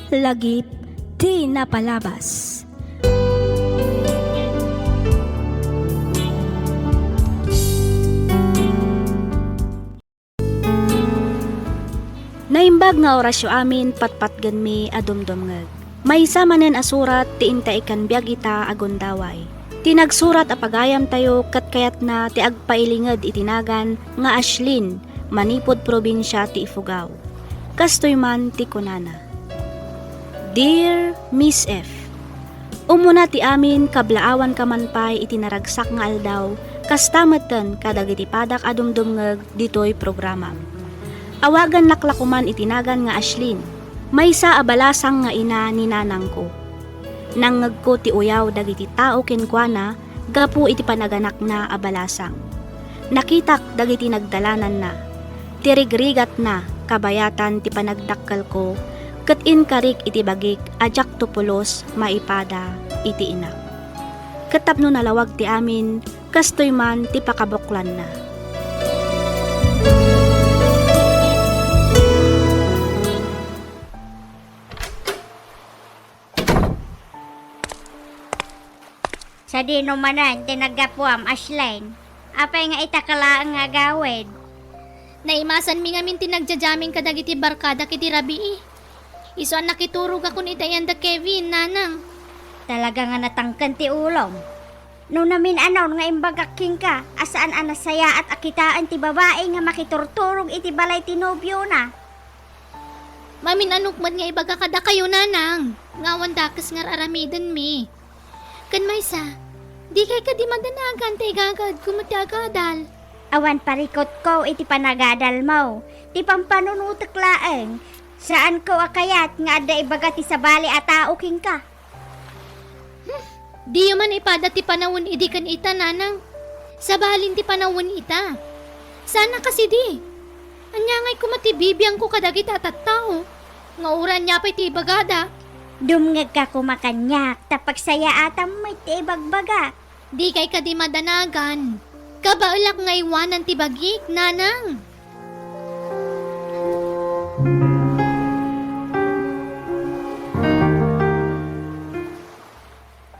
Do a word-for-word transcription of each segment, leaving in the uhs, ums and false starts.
Lagip ti napalabas. Naimbag nga orasyo amin patpatgenmi a dumdumngeg. Maysa manen a surat ti intaekan biag ita a gundaway. Ti nagsurat a pagayamtayo ket kayatna ti agpailinged iti nagan nga Ashlyn, manipud probinsia ti Ifugao. Kastoy man ti kunana, "Dear Miss F, umuna ti amin kablaawanka man pay iti naragsak nga aldaw, kasta metten kadagiti padak a dumdumngeg ditoy programam. Awagannak la koman iti nagan nga Ashlyn, maysa a balasang nga ina ni nanangko. Nangngegko ti uyaw dagiti tao kenkuana gapu iti panaganakna a balasang. Nakitak dagiti nagdalananna, ti rigrigatna kabayatan ti panagdakkelko, ket inkarik iti bagik a diakto pulos maipada iti inak. Ket tapno nalawag ti amin, kastoy man ti pakabuklanna." Sadino manen ti naggapuam, Ashlyn? Apay nga ita ka laeng nga agawid? Naimasanmi ngamin ti nagja-jamming kadagiti barkadak idi rabii. Isu a nakiturogakon ita iyan da Kevin, nanang. Talaga nga natangken ti ulom. No namin-anon nga imbagak kenka a saan a nasayaat a kitaen ti babai nga makiturturog iti balay ti nobiona. Mamin-anok met nga ibaga kadakayo, nanang, nga awan dakes nga ar-aramidenmi. Ken maysa, dikay kadi madanagan ta igagaedko met ti agadal. Awan parikutko iti panagadalmo. Ti pampanunotek laeng, saanko a kayat nga adda ibaga ti sabali a tao kenka. Hmm, diyo man ipada ti panawen idi ken ita, nanang. Sabalin ti panawen ita. Saan a kasidi. Ania ngay koma ti bibiangko kadagita a tattao nga uray ania pay ti ibagada? Dumngegka koma kaniak ta pagsayaatam met ti ibagbagak. Dikay kadi madanagan. Kabaelak nga iwanan ti bagik, nanang.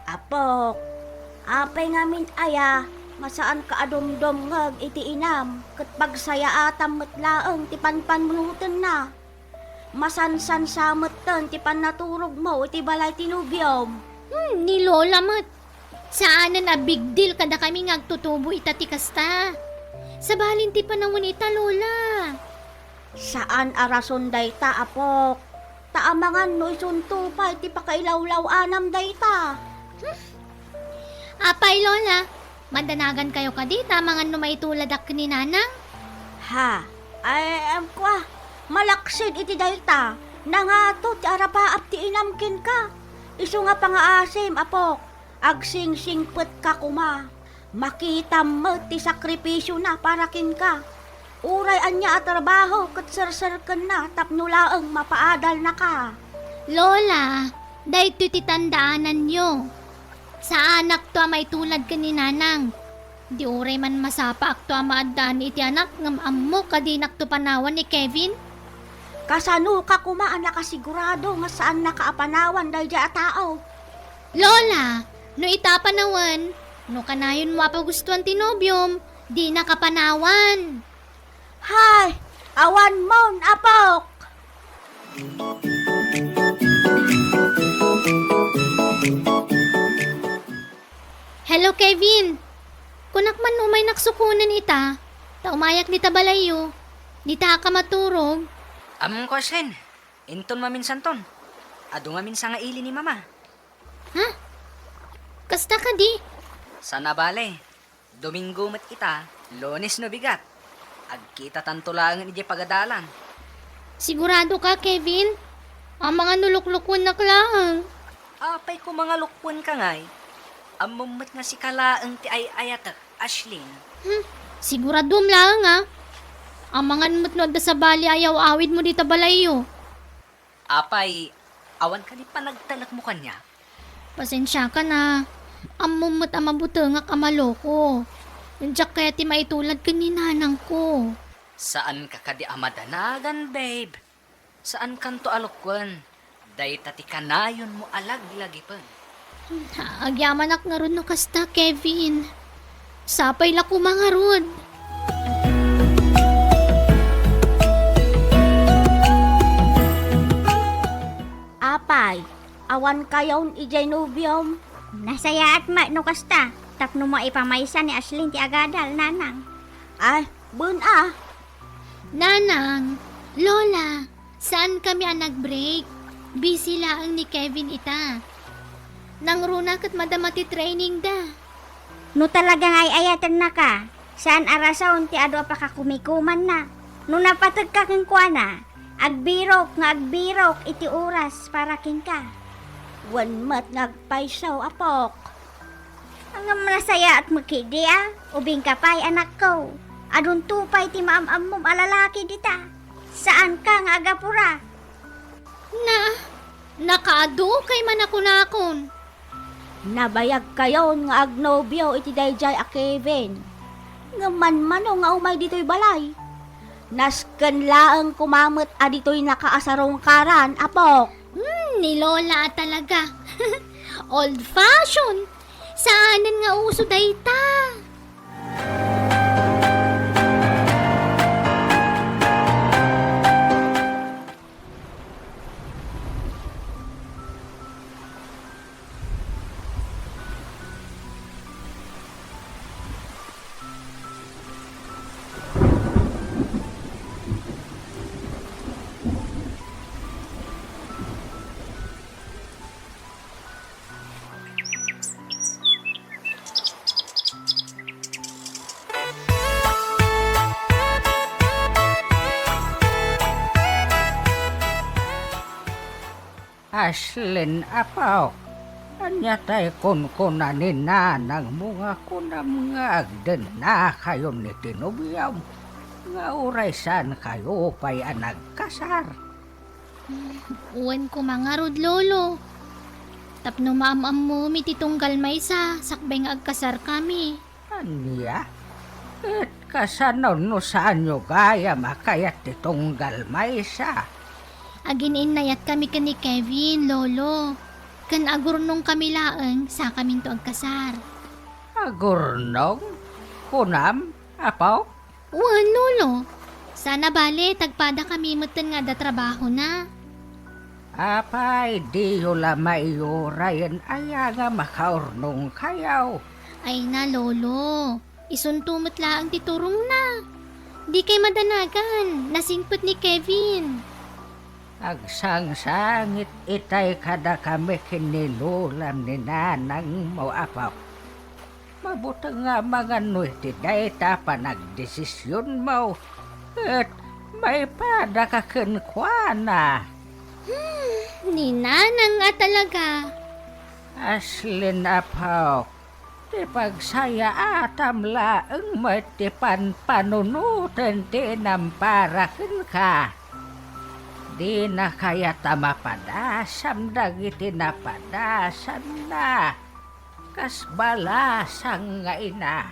Apok, apay ngamin aya nga saanka a dumdumngeg iti inam ket pagsayaatam met laeng ti panpanunotenna? Masansansa metten ti pannaturogmo iti balay ti nobiom. Hmm, ni Lola met. Saanen a big deal kadakami nga agtutubo ita ti kasta. Sabalin ti panawen ita, Lola. Saan a rason dayta, apok. Ta amangan no isunto pay ti pakailawlaw-anam dayta. Hmm. Apay, Lola, madanagankayo kadi ta amangan no maituladak ken ni Nanang? Ha? Ay, em, kua, malaksid iti dayta, nangato ti arapaap ti inam kenka. Isu nga pangaasim, apok, agsingsingpetka koma. Makitam met ti sakripisiona para kenka. Uray ania a trabaho ket serserkenna tapno laeng mapaadalnaka. Lola, daytoy ti tandaananyo. Saanakto a maitulad ken ni Nanang. Di uray man masapaakto a maaddaan iti anak ngem ammok a dinakto panawan ni Kevin. Kasanoka koma a nakasigurado nga saannaka a panawan daydiay a tao? Lola, no ita panawen, no kanayonmo a pagustuan ti nobiom, dinaka panawan. Hay, awanmon, apok! Hello, Kevin. Kunak man no umaynak sukonen ita, ta umayak dita balayyo. Dita ka maturog. Ammom, Ashlyn. Inton maminsanton. Adu ngamin sangaili ni Mama. Ha? Kasta kadi? Saan a bale. Domingo met ita, Lunes no bigat. Agkitatanto laengen idiay pagadalan. Sigurado ka, Kevin? Amangan no luklukuennak laeng. Apay koma nga lukkuenka ngay? Ammom met nga sika laeng ti ay-ayatek, Ashlyn. Hmm, siguradom laeng, a. Amangan met no adda sabali a yaw-awidmo dita balayyo. Apay, awan kadi panagtalekmo kaniak? Pasensiakan, a. Ammom met a mabutengak a maloko. Diak kayat ti maitulad ken ni nanangko. Saanka kadi a madanagan, babe. Saankanto a lokkuen. Dayta ti kanayonmo a laglagipen. Agyamanak ngarud no kasta, Kevin. Sapay la koma ngarud. Apay, awan kayon idiay nobiom? Nasayaat met no kasta, tapno maipamaysa ni Ashlyn ti agadal, Nanang. Ay, wen a. Nanang, Lola, saan kami a nag-break. Busy laeng ni Kevin ita. Nangruna ket madama ti training da. No talaga nga ay-ayatennaka, saan a rason ti adu a pakakumikumanna. No napategka kenkuana, agbirok nga agbirok iti oras para kenka. Wen met nga agpayso, apok. Ngem nasayaat met ketdi a, ubingka pay, anakko. Adunto pay ti maam-ammom a lalaki dita. Saanka nga agapura. Na, nakaadu kay manakunakon. Nabayag kayon nga agnobio iti daydiay a Kevin. Ngem manmano nga umay ditoy balay. Nasken laeng koma met a ditoy nakaasarungkaran, apok. Hmm, ni Lola a talaga. Old fashion. Saanen nga uso dayta. Ashlyn, apok, ania tay kunkuna ni nanangmo nga kunam nga agdennakayon iti nobiom nga uray saankayo pay a nagkasar? Wen koma ngarud, Lolo. Tapno maam-ammomi ti tunggal maysa sakbay nga agkasarkami. Ania? Ket kasano no saanyo gayam a kayat ti tunggal maysa? Agin-innayatkami ken ni Kevin, Lolo. Ken agurnongkami laeng sakaminto agkasar. Agurnong? Kunam, apok? Wen, Lolo. Saan a bale, tagpadakami metten nga adda trabahona. Apay, diyo la maiyurayen aya nga makaurnongkayo? Ay na, Lolo. Isunto met laeng ti turongna. Dikay madanagan, nasingpet ni Kevin. Agsangsangit itay kadakami ken ni lolam ni nanangmo, apok. Mabuteng nga amangan no iti dayta a panagdesisionmo, ket maipadaka kenkuana. Hmm, ni nanang a talaga. Ashlyn, apok, ti pagsayaatam laeng met ti panpanunoten ti inampara kenka. Dina kayat a mapadasam dagiti napadasanna. Kas balasang nga ina.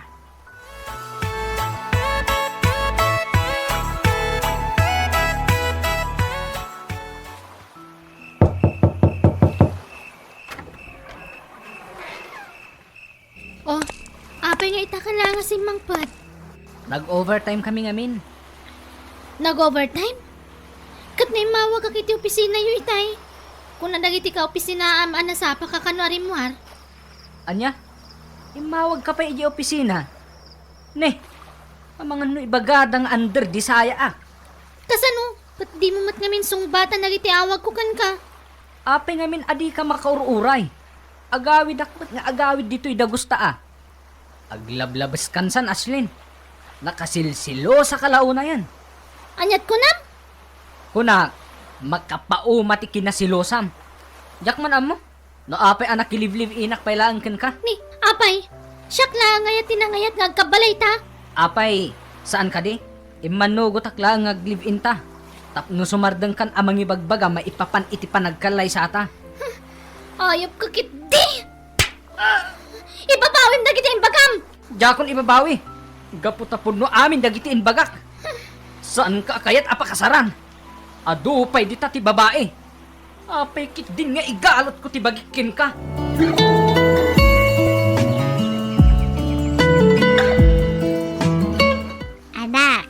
Oh, apay nga ita ka la nga simmangpet? Nag-overtime kami ngamin. Nag-overtime? Ket naimmawagak iti opisinayo itay. Kuna dagiti kaopisinaam a nasapaka kano a rimmuar. Ania? Immawagka pay idiay opisina? Ne, amangan no ibagada nga under di saya a. Kasano? Ket dimo met ngamin sungbatan dagiti awagko kenka? Apay ngamin a dika makaur-uray? Agawidak met nga agawid ditoy dagusta a. Aglablabeskan san, Ashlyn. Nakasilsilosaka la unayen. Aniat kunam? Kunak, makapauma ti kinasilosam. Diak man ammo no apay a nakilive-live-inak pay laeng kenka. Ni, apay, siak laeng aya ti nangayat nga agkabbalayta? Apay, saan kadi? Immannugotak laeng nga aglive-inta. Tapno sumardengkan a mangibagbaga maipapan iti panagkallaysata. Ayupka ketdi! Ibabawim dagiti imbagam! Diakon ibabawi. Gapu ta pudno amin dagiti imbagak. Saanka a kayat a pakasaran? Adu pay dita ti babai. Apay ketdin nga igalutko ti bagik kenka? Anak,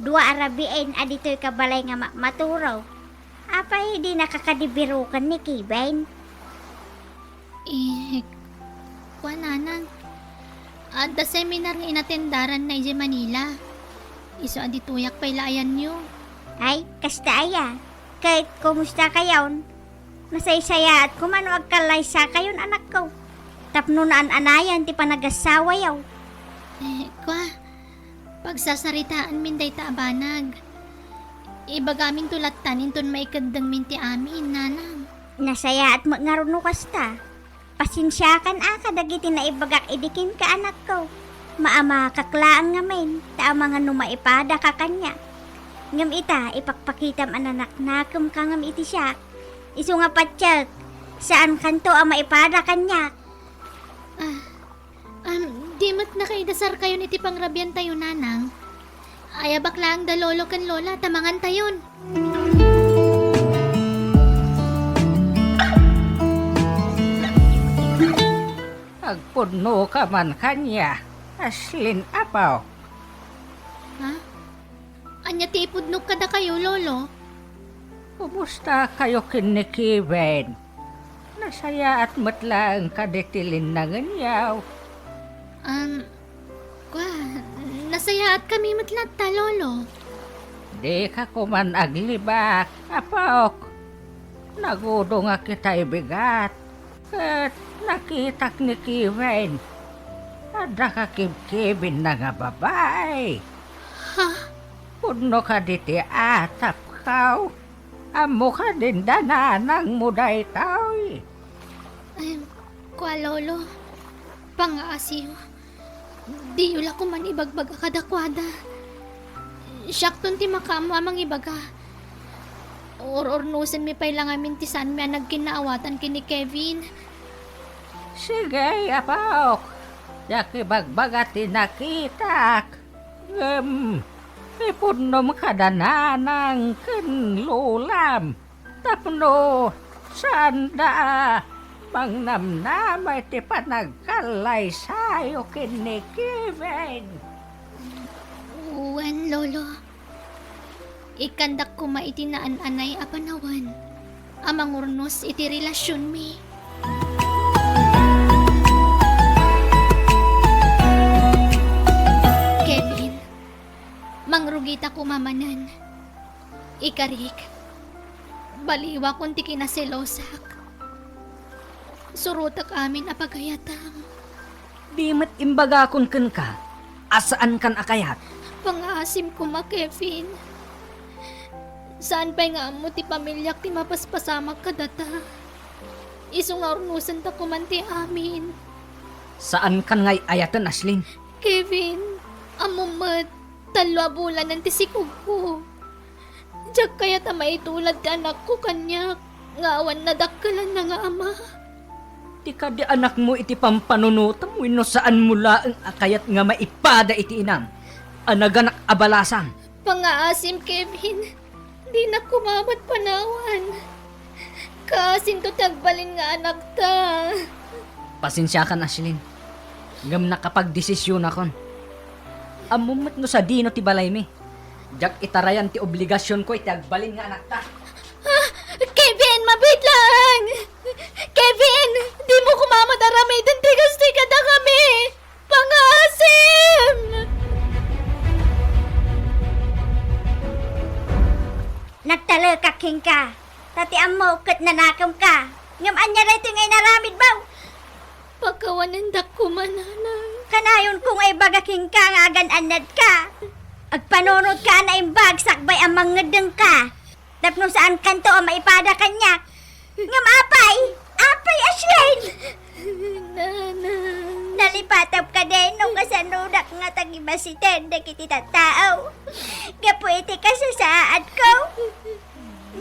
dua a rabiin a ditoyka balay nga ma-, maturo. Apay dinaka kadi biroken ni Kevin? Eh, kua, nanang. Adda seminar nga inatendaranna idiay Manila. Isu a ditoyak pay la ayanyo. Ay, kasta aya. Ket kumusta kayon? Masaysayaat koma no agkallaysakayon, anakko. Tapno naan-anayan ti panagassawayo. Eh, kua, pagsasaritaanmin dayta a banag. Ibagaminto lattan inton maikeddengmin ti amin, nanang. Nasayaat met ngarud no kasta. Pasensiakan a kadagiti naibagak idi kenka, anakko. Maamakak laeng ngamin, ta amangan no maipadaka kaniak. Ngem ita, ipakpakitam a nanaknakemka ngem iti siak. Isu nga patiek, saankanto a maipada kaniak. Ah, am, di met nakaidasarkayon iti pangrabiantayo, nanang. Ayabak laeng da lolo ken lola ta mangantayon. Agpudnoka man kaniak, Ashlyn, apo. Ha? Ania ti ipudnok kadakayo, lolo? Kumusta kayo ken ni Kevin? Nasayaat met laeng kadi ti linnangenyo? Um, kua, nasayaatkami met latta, lolo. Dika koman aglibak, apok. Nagudongak itay bigat. Ket nakitak ni Kevin. Adda kakibkibinna nga babai. Ha? Pudno kadi ti atapkaw? Ammo kadin da nanangmo daytoy? Ay, kua, lolo. Pangaasiyo. Diyo la koman ibagbaga kadakuada. Siakton ti makaammo a mangibaga. Ur-urnosenmi pay la ngamin ti saanmi a nagkinnaawatan ken ni Kevin. Sige, apok. Diak ibagbaga ti nakitak. Ngem, ipudnom kada nanang ken lolam. Tapno saanda a mangnamnama iti panagkallaysayo ken ni Kevin. Wen, lolo. Ikkandak koma iti naan-anay a panawen a mangurnos iti relasionmi. Kevin, mangrugita koma manen. Ikarik, baliwakon ti kinaselosak. Surotek amin a pagayatam. Di met imbagakon kenka a saankan a kayat. Pangaasim koma, Kevin. Saan pay nga ammo ti pamiliak ti mapaspasamak kadata. Isu nga urnosenta koman ti amin. Saankan nga ay-ayaten, Ashlyn. Kevin, ammo met, tallo a bulanen ti sikogko. Diak kayat a maitulad ti anakko kaniak nga awan nadakkelanna nga ama. Ti kadi anakmo iti pampanunotem wenno saanmo laeng a kayat nga maipada iti inam a naganak a balasang? Pangaasim, Kevin. Dinak koma met panawan. Kaasinto ti agbalin nga anakta. Pasensiakan, Ashlyn. Ngem nakapagdesisionakon. Ammom met no sadino ti balaymi. Diak itarayan ti obligasionko iti agbalin nga anakta. Ah, Kevin, mabiit laeng! Kevin, dimo koma met aramiden ti kastoy kadakami! Pangaasim! Nagtalekak kenka, ta ti ammok ket nanakemka. Ngem ania daytoy nga inaramidmo? Pakawanendak koma, nanang. Kanayonko nga ibaga kenka nga agan-annadka. Agpanunotka a naimbag sakbay a mangngeddengka. Tapno saankanto a maipada kaniak. Ngem apay? Apay, Ashlyn? Nanang. Nalipatam kadin no kasanodak nga tagibasiten dagiti tattao gapu iti kasasaadko?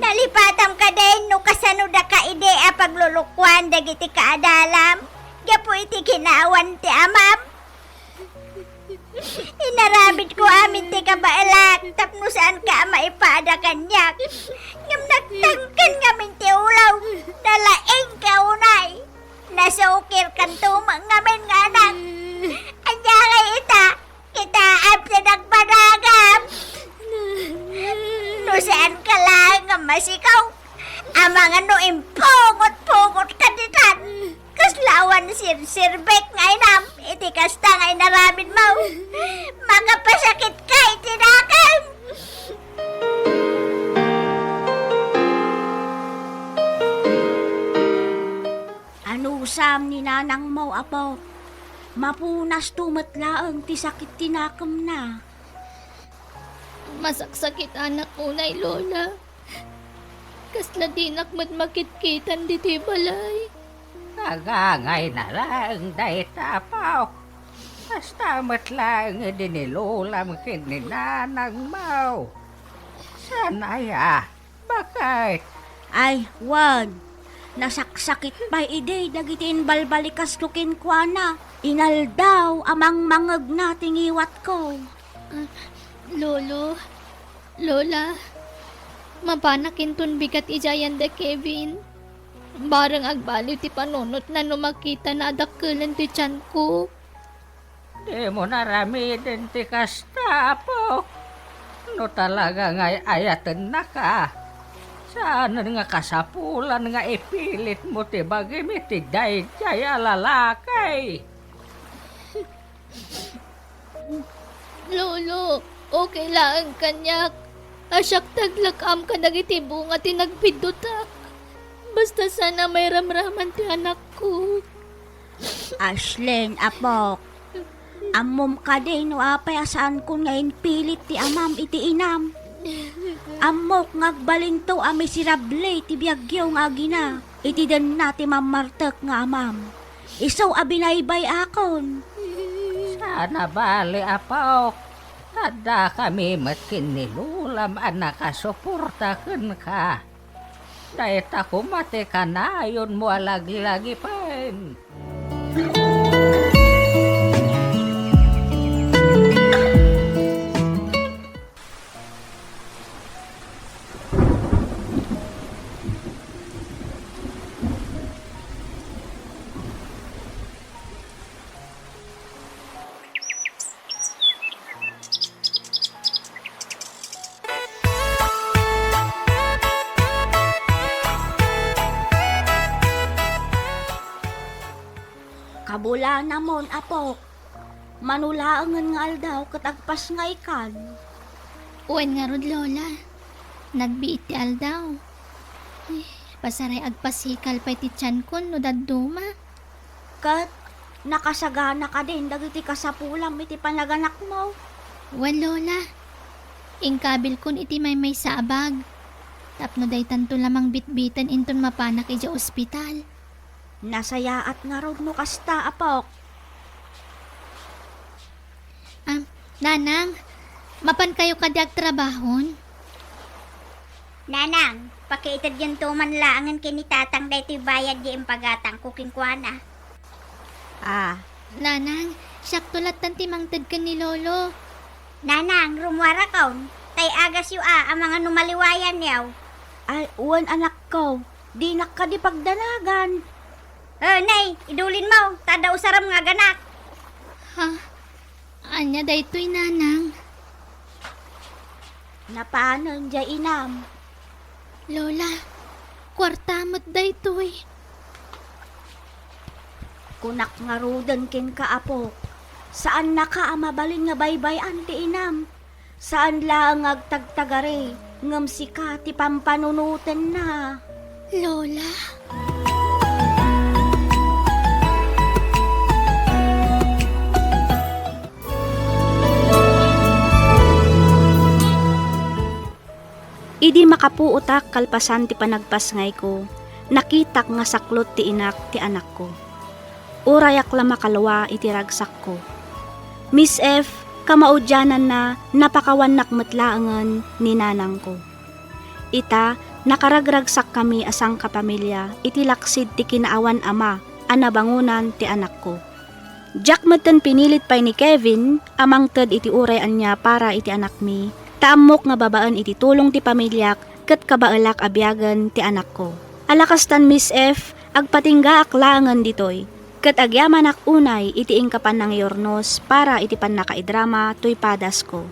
Nalipatam kadin no kasano daka idi a paglulukoan dagiti kaadalam gapu iti kinaawan ti amam? Inaramidko amin ti kabaelak tapno saanka a maipada kaniak. Ngem nagtangken ngamin ti ulo, nalaingka unay. Nasukirkanto met ngamin nga anak. Ania ngay ita? Kitaem ti nagbanagam. No saanka laeng nga masikaw, amangan no impungot-pungotka ditan. Kasla awan sirsirbek nga inam iti kasta nga inaramidmo. Makapasakitka iti dakem. Anusam ni nanangmo, apo. Mapunasto met laeng ti sakit ti nakemna. Masaksakit anak unay, Lola. Kasla dinak met makitkitan ditoy balay. Nagangayna laeng dayta, apo. Kasta met laeng idi ni Lolam ken ni Nanangmo. Saan aya? Baket? Ay, wen. Nasaksakit pay idi dagiti imbalbalikasko kenkuana. Inaldaw a mangmangegna ti ngiwatko. Ah, Lolo, Lola, mapanak inton bigat idiay ayan da Kevin. Bareng agbaliw ti panunotna no makitana a dakkelen ti tianko. Dimo naramiden ti kasta, apo. No talaga nga ay-ayatennaka, saanen nga kasapulan nga ipilitmo ti bagim iti daydiay a lalaki. Lolo, okay laeng kaniak. A siak ti aglak-am kadagiti bunga ti nagpiddutak. Basta saan a mairamraman ti anakko. Ashlyn, apok, ammom kadi no apay a saankon nga impilit ti amam iti inam? Ammok nga agbalinto a miserable ti biagyo nga agina iti denna ti mammartek nga amam. Isu a binaybay-akon. Saan a bale, apok. Addakami met ken ni Lolam a nakasuporta kenka. Dayta koma ti kanayonmo a laglagipen. Kabulanamon, apok. Mano laengen nga aldaw ket agpasngaykan. Wen ngarud, Lola. Nagbiit ti aldaw. Ay, pasaray agpasikal pay ti tiankon no dadduma. Ket nakasagana kadin dagiti kasapulam iti panaganakmo? Wen, Lola. Inkabilkon iti maymaysa a bag. Tapno daytanto la mangbitbiten inton mapanak idiay ospital. Nasayaat ngarud no kasta, apok. Ah, Nanang, mapankayo kadi agtrabahon? Nanang, pakiitedyanto man laengen ken ni Tatang daytoy bayad ti impagatangko kenkuana. Ah. Nanang, siakto lattan ti mangted ken ni Lolo. Nanang, rummuarakon, tay agasyo a, amangan no maliwayanyo. Ay, wen, anakko, dinak kadi pagdanagan. Eh, nay, idulinmo, ta adda usaram nga aganak. Ha? Ania daytoy, Nanang? Napanen diay inam. Lola, kuarta met daytoy. Kunak ngaruden kenka, apok, saannaka a mabalin nga baybay-an ti inam. Saan laeng nga agtagtagari, ngem sika ti pampanunotenna. Lola? Idi makapuotak kalpasan ti panagpasngayko, nakitak nga saklot ti inak ti anakko. Urayak la makalua iti ragsakko. Miss F, kamaudiananna, napakawannak met laengen ni nanangko. Ita, nakaragragsakkami a sangkapamilia iti laksid ti kinaawan ama a nabangonan ti anakko. Diak metten pinilit pay ni Kevin a mangted iti uray ania para iti anakmi, ta ammok nga babaen iti tulong ti pamiliak ket kabaelak a biagen ti anakko. Ala kastan, Miss F, agpatinggaak laengen ditoy, ket agyamanak unay iti inka pannangiyurnos para iti pannakaidrama toy padasko.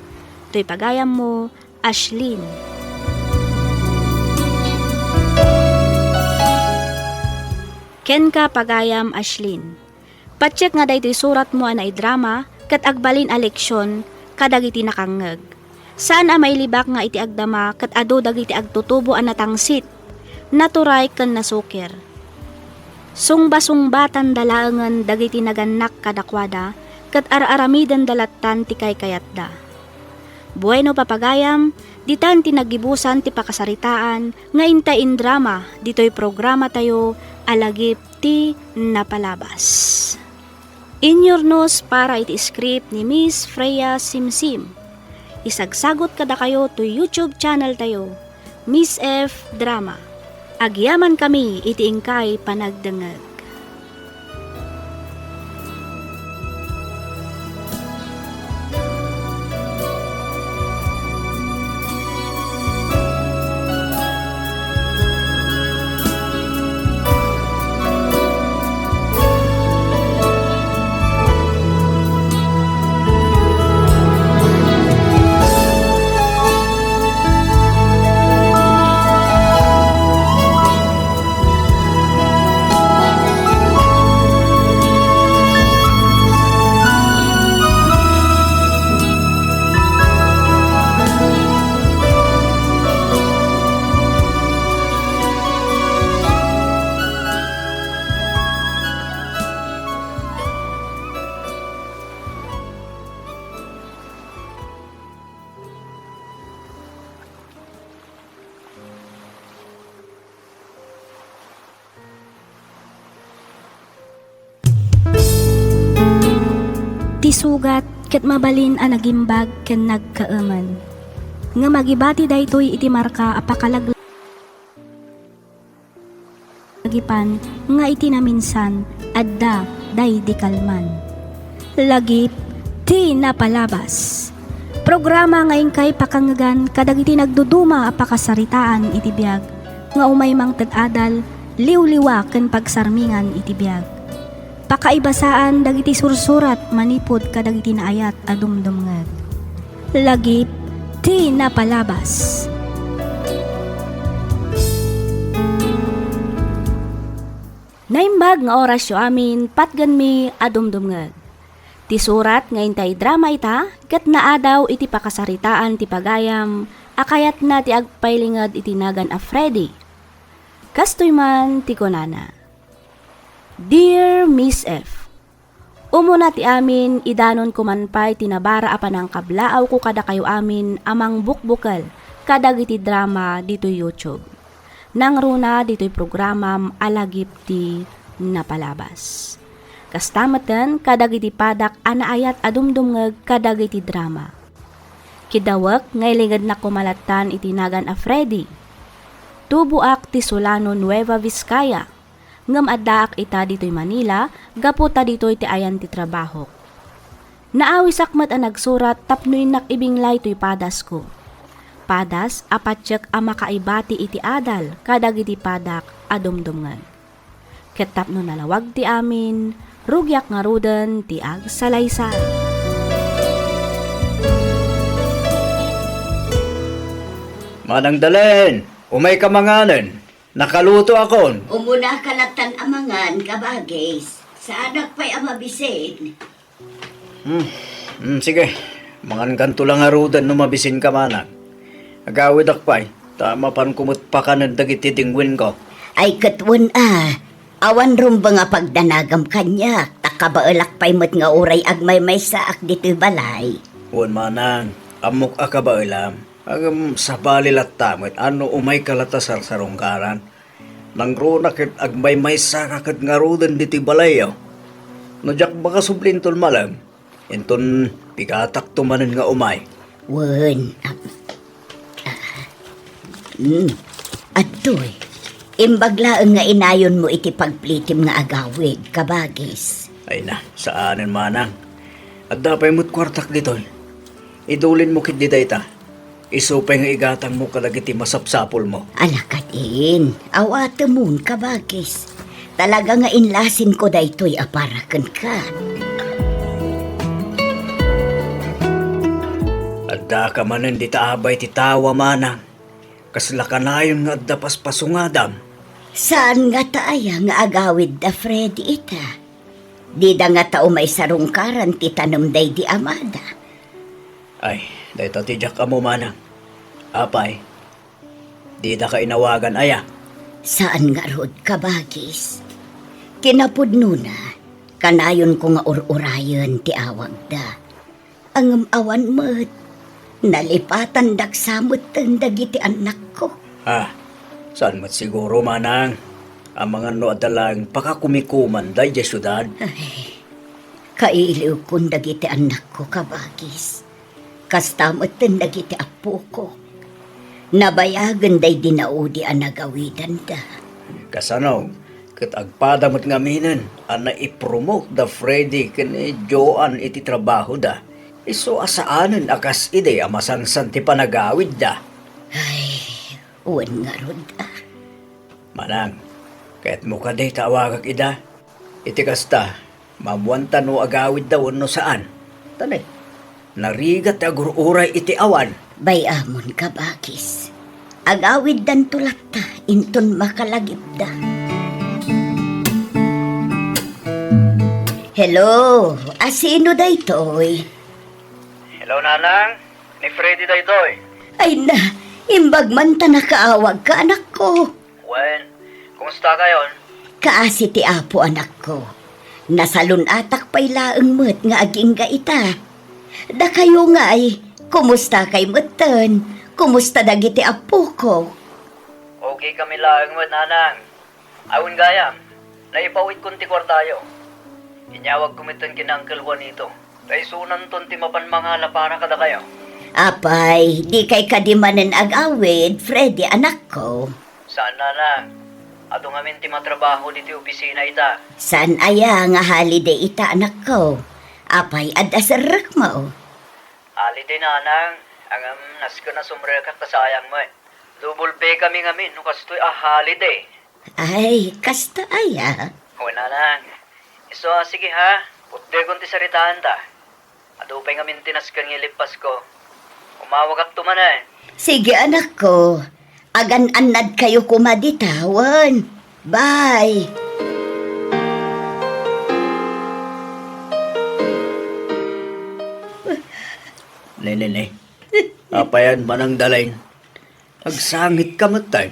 Toy pagayammo, Ashlyn. Kenka, pagayam Ashlyn. Patiek nga daytoy suratmo a naidrama ket agbalin a leksion kadagiti nakangngeg. Saan a mailibak nga iti agdama ket adu dagiti agtutubo a natangsit, naturay ken nasukir. Sungbasungbatan da laengen dagiti nagannak kadakuada ket ar-aramidenda lattan ti kaykayatda. Bueno, papagayam, ditan ti naggibusan ti pakasaritaan nga intay indrama ditoy programatayo a Lagip ti Napalabas. Inyurnos para iti script ni Miss Freya Simsim. Isagsagut kadakayo toy YouTube channel tayo, Miss F Drama. Agyamankami iti inkay panagdengngeg. Ti sugat ket mabalin a nagimbag ken nagkaemen. Ngem agibati daytoy iti marka a pakalag-, agipan nga iti naminsan, adda daydi kalman. Lagip ti Napalabas. Programa nga inkay pakangngegan kadagiti nagduduma a pakasaritaan iti biag nga umay mangted adal, liwliwa ken pagsarmingan iti biag. Pakaibasaan dagiti sursurat manipud kadagiti naayat a dumdumngeg. Lagip ti Napalabas. Naimbag nga orasyo amin, patgenmi a dumdumngeg. Ti surat nga intay drama ita ket naadaw iti pakasaritaan ti pagayam a kayatna ti agpailinged iti nagan a Freddy. Kastoy man ti kunana, Dear Miss F, umuna ti amin, idanonko man pay ti nabara a panangkablaawko kadakayo amin a mangbukbukel kadagiti drama ditoy YouTube. Nangruna ditoy programam a Lagip ti Napalabas. Kasta metten kadagiti padak a naayat a dumdumngeg kadagiti drama. Kiddawek nga ilingednak koma lattan iti nagan a Freddy. Tuboak ti Solano, Nueva Vizcaya. Ngem addaak ita ditoy Manila gapu ta ditoy ti ayan ti trabahok. Naawisak met a nagsurat tapno innak ibinglay toy padasko. Padas a patiek a makaibati iti adal kadagiti padak a dumdumngeg. Ket tapno nalawag ti amin, rugiak ngaruden ti agsalaysay. Manang Dalen, umayka manganen. Nakalutoakon. Umunaka lattan a mangan, kabagis. Saanak pay a mabisin. Hmm, hmm, sige. Mangankanto la ngaruden no mabisinka, manang. Agawidak pay, ta mapanko met pakanen dagiti dingwenko. Ay, ket wen a. Awan rumbeng a pagdanagam kaniak, ta kabaelak pay met nga uray agmaymaysaak ditoy balay. Wen, manang, ammok a kabaelam. Ngem sabali latta met a no umayka latta sarsarunggaran. Nangruna ket agmaymaysaka ket ngaruden ditoy balayyo. No diak makasubli inton malem, inton pigatakto manen nga umay. Wen, am-, ah, mm, adtoy. Imbag laeng nga inayonmo iti pagplitim nga agawid, kabagis. Ay na, saanen, manang. Adda pay met kuartak ditoy. Idulinmo ketdi dayta. Isu pay nga igatangmo kadagiti masapsapulmo. Ala kadin, awatemon, kabagis. Talaga nga inlasinko daytoy a para kenka. Addaka manen dita abay ti tawa, manang. Kasla kanayon nga adda paspasungadam. Saan ngata aya nga agawidda Freddy ita? Dida ngata umay sarungkaran ti tanem daydi amada. Ay, dayta ti diak ammo, manang. Apay, didaka inawagan aya? Saan ngarud, kabagis. Kinapudnona, kanayonko nga ur-urayen ti awagda. Ngem awan met, nalipatandak sa metten dagiti annakko. Ah, saan met siguro, manang? Amangan no adda laeng pakakumikomanda idiay siudad? Ay, kailiwkon dagiti annakko, kabagis. Kasta metten dagiti appokok. Nabayagen daydi naudi a nagawidanda. Kasano ket agpada met ngaminen a naipromote da Freddy ken ni Joan iti trabahoda? Isu a saanen a kas idi a masansan ti panagawidda. Ay, wen ngarud a. Manang, kayatmo kadi ta awagak ida? Iti kasta, maammoanta no agawidda wenno saan. Tani, narigat ti agur-uray iti awan. Bay-amon, kabagis. Agawiddanto latta inton makalagipda. Hello, asino daytoy? Hello, nanang. Ni Freddy daytoy. Ay na, imbag man ta nakaawagka, anakko. Wen, kumusta kayon? Kaasi ti Apo, anakko. Nasalun-atak pay laeng met nga agingga ita. Dakayo ngay, kumusta kay metten? Kumusta dagiti appoko? Okay kami laeng met, nanang. Awan gayam, naipawitkon ti kuartayo. Inyawagko metten ken Uncle Juanito. Ta isunanton ti mapan mangala para kadakayo. Apay, dikay kadi manen agawid, Freddy, anakko? Saan, nanang. Adu ngamin ti matrabaho ditoy opisina ita. Saan aya nga holiday ita, anakko? Apay, adda serrekmo? Holiday, nanang. Ngem nasken a sumrekak ta sayang met. Double pay kami ngamin no kastoy a holiday. Ay, kasta aya? Wen, nanang. Isu a, sige ha, putdekon ti saritaanta. Adu pay ngamin ti nasken nga ilipasko. Umawagakto manen. Sige, anakko. Agan-annadkayo koma dita, wen. Bye. Ne, ne, ne. Apayan, Manang Dalain. Agsangitka met, tay.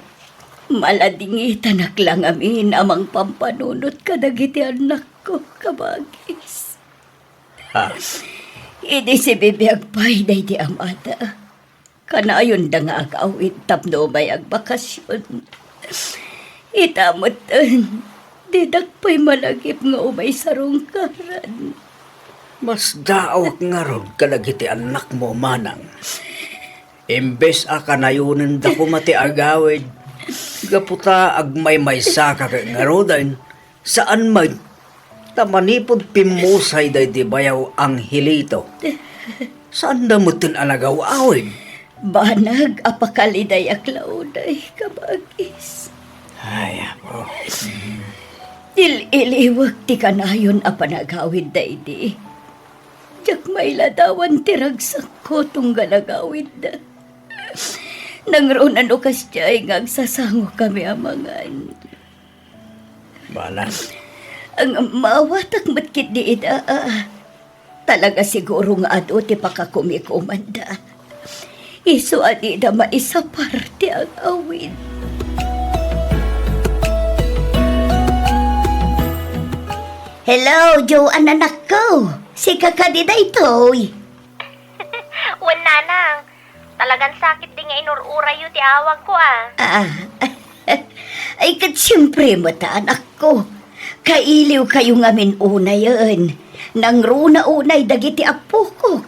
Maladingitanak la ngamin a mangpampanunot kadagiti annakko, kabagis. Ha? Idi sibibiag pay daydi amada, kanayonda nga agawid tapno umay agbakasyon. Ita metten, didak pay malagip nga umay sarungkaran. Masdaawak ngarud kadagiti annakmo, manang. Imbes a kanayonenda koma ti agawid, gapu ta agmaymaysaka ket ngaruden, saan met, ta manipud pimmusay daydi bayaw Angelito, saanda metten a nagaw-awid. Banag a pakalidayak la unay, kabagis. Ay, apo. Il-iliwek ti kanayon a panagawid daydi. Diak mailadawan ti ragsakko tunggal agawidda. Nangruna no kasdiay nga agsasangokami a mangan. Bala. Ang maawatak met ketdi ida, a. Talaga siguro nga adu ti pakakumikomanda. Isu a dida maisapar ti agawid. Hello, Joan, anakko. Sika kadi daytoy? Wen, nanang. Talagan sakit di nga inur-urayyo ti awagko, a. Ah, ay, ket siempre met, anakko. Kailiwkayo ngamin unayen. Nangruna unay dagiti appokok.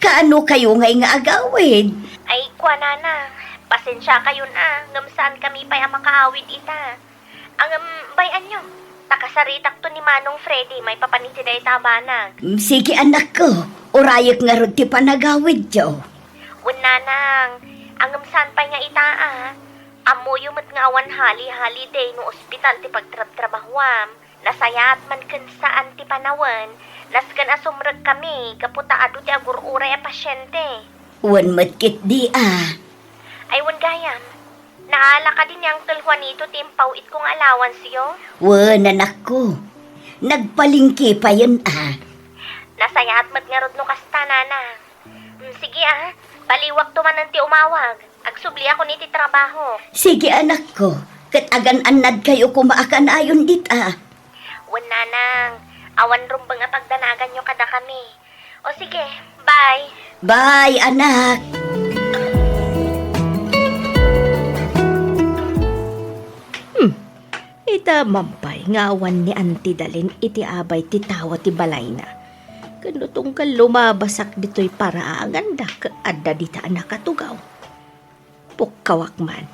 Kaano kayo ngay nga agawid? Ay, kuanana, pasensia kayon a, ngem saan kami pay a makaawid ita. Ngem bay-anyo, ta kas Saritakto ni Manong Freddy maipapan iti dayta a banag. Mm, sige, anakko. Urayek ngarud ti panagawidyo. Wen, nanang, ngem saan pay nga ita a. Ammoyo met nga awan hali-holiday no ospital ti pagtrabtrabahuam. Nasayaat man ken saan ti panawen, nasken a sumrekkami gapu ta adu ti agur-uray a pasiente. Wen met ketdi a. Ay, wen gayam. Naala kadi ni Uncle Juanito ti impaw-itko nga allowance-yo? Wen, anakko. Nagpalengke payen a. Nasayaat met ngarud no kasta, nanang. Mm, sige a, baliwakto manen ti umawag. Agsubliakon iti trabaho. Sige, anakko. Ket agan-annadkayo koma a kanayon dita. Wen, nanang, awan rumbeng a pagdanaganyo kadakami. O sige, bye. Bye, anak. Hmm. Ita man pay nga awan ni Auntie Dalen iti abay ti tawa ti balayna. Ken no tunggal lumabasak ditoy paraangan da ket adda dita a nakatugaw. Pukkawak man.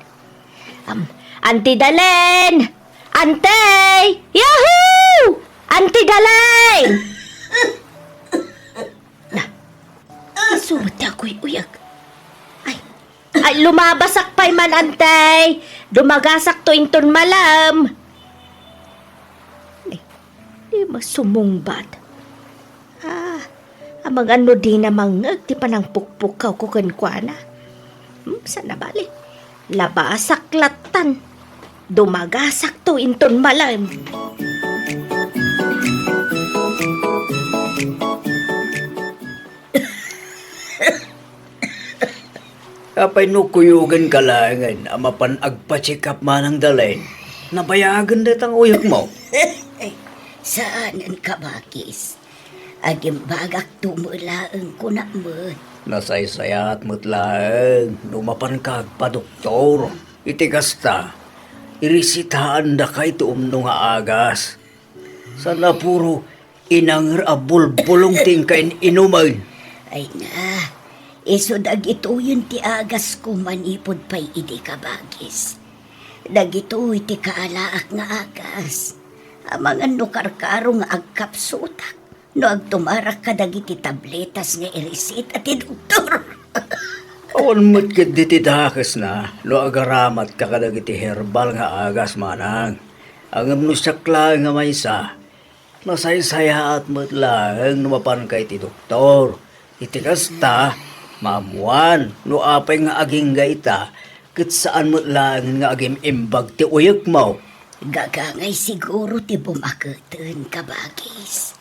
Am, Auntie Dalen! Auntie! Yahoo! Auntie Dalen! Na, isu met ti aguy-uyag. Ay, Ay, lumabasak pay man, Auntie. Dumagasakto inton malem. Ay, di masumungbat. Ah, amangan no dina mangngeg ti panangpukpukkawko kenkuana. Hmm, saan a bali? Labasak lattan. Dumagasakto inton malem. Apay no kuyogenka laengen a mapan agpa-check up, Manang Dalen? Nabayagen dayta nga uyekmo? Saanen, kabakis. Agimbagakto met laeng, kunak met. Nasaysayaat met laeng no mapanka agpadoktor. Iti kasta, iresitaandaka iti umno nga agas. Saan a puro inanger a bulbulong ti inka in-inumen. Ay na, isu dagitoyen ti agasko manipud pay idi, kabakis. Dagitoy ti kaalaak nga agas. Amangan no karkaro nga agkapsutak, no agtumarak kadagiti tabletas nga iresita ti doktor. Awan met ketdi ti dakesna no agaramatka kadagiti herbal nga agas, manang. Ngem no siak laeng a maysa, nasaysayaat met laeng no mapanka iti doktor. Iti kasta, maammoan no apay nga agingga ita, ket saan met laengen nga agim-imbag ti uyekmo. Gagangay siguro ti bumaketen, kabakis.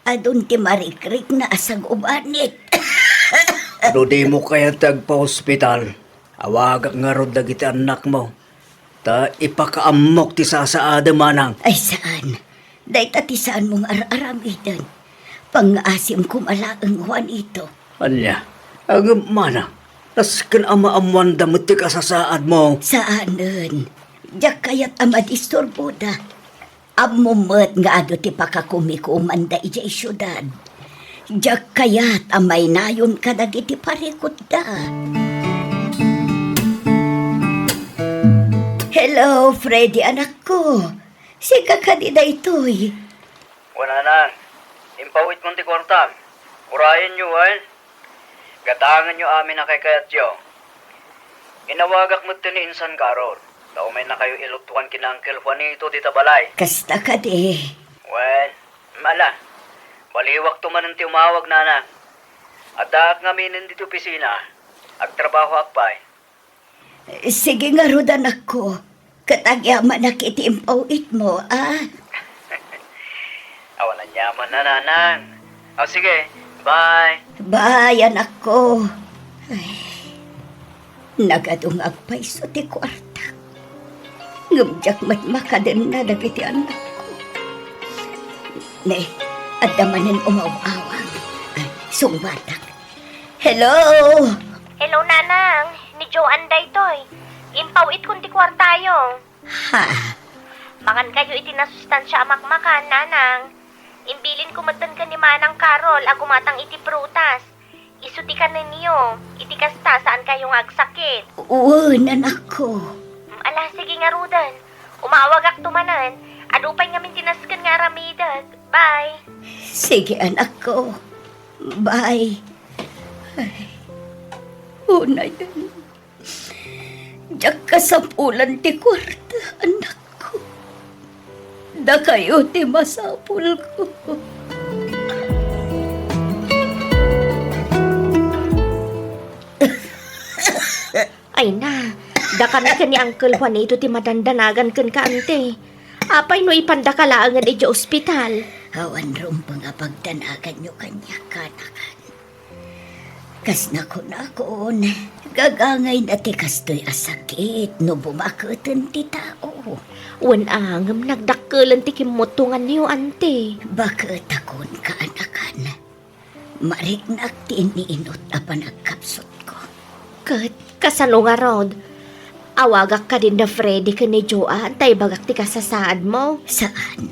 Adun ti marikrikna a sagubanit. No dimo kayat ti agpa-ospital, awagak ngarud dagiti annakmo, ta ipakaammok ti sasaadem, manang. Ay, saan. Dayta ti saanmo nga ar-aramiden. Pangngaasim koma laeng, Juanito. Ania? Ngem, manang, nasken a maammoanda met ti kasasaadmo. Saanen. Diak kayat a madisturboda. Ammom met nga adu ti pakakumikomanda idiay siudad. Diak kayat a maynayon kadagiti parikutda. Hello, Freddy, anakko. Sika kadi daytoy? Wen, nanang, impaw-itmon ti kuartam. Urayenyo, wen? Gatangenyo amin a kaykayatyo. Inawagak metten ni Insan Carol, ta umaynakayo ilutuan ken Uncle Juanito dita balay. Kasta kadi. Wen, ala, baliwakto manen ti umawag, nanang. Addaak ngaminen ditoy opisina. Agtrabahoak pay. Sige ngarud, anakko. Ket agyamanak iti impaw-itmo, a? Awan aniaman, nanang. O, sige. Bye. Bye, anakko. Ay, nagadu nga agpayso ti kuartak. Ngem diak met makadenna dagiti annakko. Ne, adda manen umaw-awang. Ay, sungbatak. Hello? Hello, nanang. Ni Joan daytoy. Impaw-itkon ti kuartayo. Ha? Mangankayo iti nasustansia a makmakan, nanang. Imbilinko metten ken ni Manang Carol a gumatang iti prutas. Isu ti kanenyo. Iti kasta, saankayo nga agsakit. Wen, anakko. Mm, ala, sige ngaruden. Umawagakto manen. Adu pay ngamin ti nasken nga aramidek. Bye. Sige, anakko. Bye. Ay, unayen. Diak kasapulan ti kuarta, anakko. Dakayo ti masapulko. Ay na, dakami ken ni Uncle Juanito ti madandanagan kenka, ante. Apay no ipandaka laengen idiay ospital? Awan rumbeng a pagdanaganyo kaniak, kanakan. Kas nakunakon, gagangayna ti kastoy a sakit no bumaketen ti tao. Wen a, ngem nagdakkelen ti kimmuttonganyo, ante. Baketakon, kaanakan. Mariknak ti iniinut a panagkapsutko. Ket kasano ngarud? Awagak kadin da Freddy ken ni Joan ta ibagak ti kasasaadmo? Saan.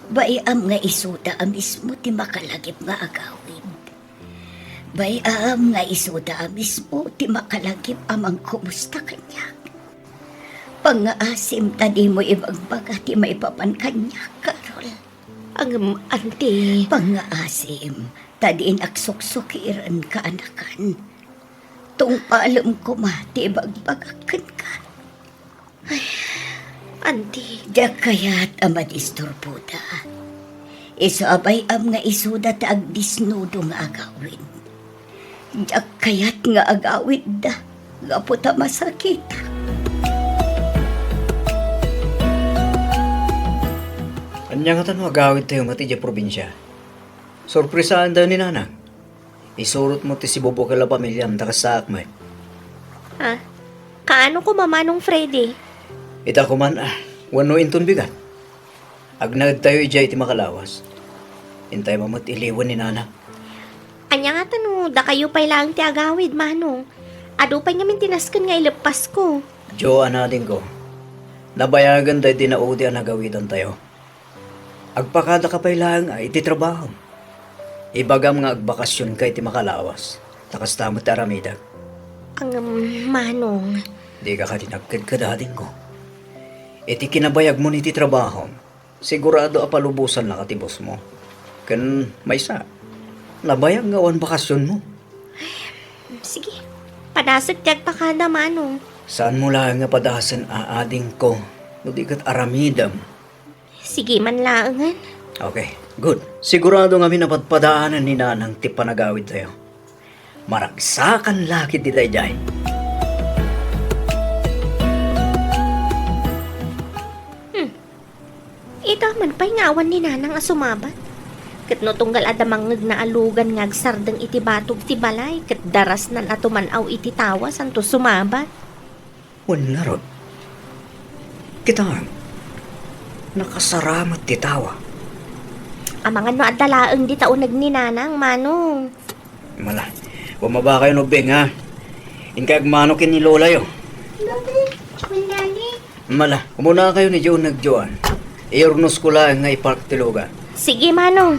Bay-am nga isuda a mismo ti makalagip nga agawid. Bay-am nga isuda a mismo ti makalagip a mangkumusta kaniak. Pangngaasim ta dimo ibagbaga ti maipapan kaniak, Carol. Ngem, ante. Pangngaasim ta dinak suksukir, kaanakan. Tungpalem koma ti ibagbagak kenka. Ay, ante. Diak kayat a madisturboda. Isu a bay-am nga isuda ti agdisnudo nga agawid. Diak kayat nga agawidda gapu ta masakit. Ania ngata no agawidtayo met idiay probinsia? Sorpresaentayo ni Nanang. Isurotmo ti sibubukel a pamiliam ta kasaak met. Ah, kaano koma, Manong Freddy? Ita koma, ah, wenno inton bigat. Agnaedtayo idiay iti makalawas. Intayo met iliwen ni Nanang. Ania ngata no dakayo pay laeng ti agawid, Manong? Adu pay ngamin ti nasken nga ileppasko. Joan, adingko, nabayagen daydi naudi a nagawidantayo. Agpakadaka pay laeng a iti trabahom. Ibagam nga agbakasionka iti makalawas, ta kasta met ti aramidek. Ngem, Manong. Dika kadi nagkedked, adingko. Iti kinabayagmon iti trabahom, sigurado a palubosannaka ti bossmo. Ken maysa, nabayag nga awan bakasionmo. Sige, padasek ti agpakada, Manong. Saanmo laeng nga padasen, adingko, no di ket aramidem. Sige man laengen. Okay, good. Sigurado ngamin a padpadaanen ni Nanang ti panagawidtayo. Maragsakan la ketdi daydiay. Hmm. Ita man pay nga awan ni Nanang a sumabat. Ket no tunggal adda mangngegna a lugan nga agsardeng iti batog ti balay, ket darasnan a tuman-aw iti tawa santo sumabat. Wen ngarud, kitaem, nakasaramat ti tawa. Amangan no adda laeng dita uneg ni Nanang, Manong. Mala, bumabakayon ubbing, ha? Inka agmano ken ni lolayo. Mala, umunakayon idiay uneg, Joan. Iyurnosko laeng nga ipark ti lugan. Sige, Manong.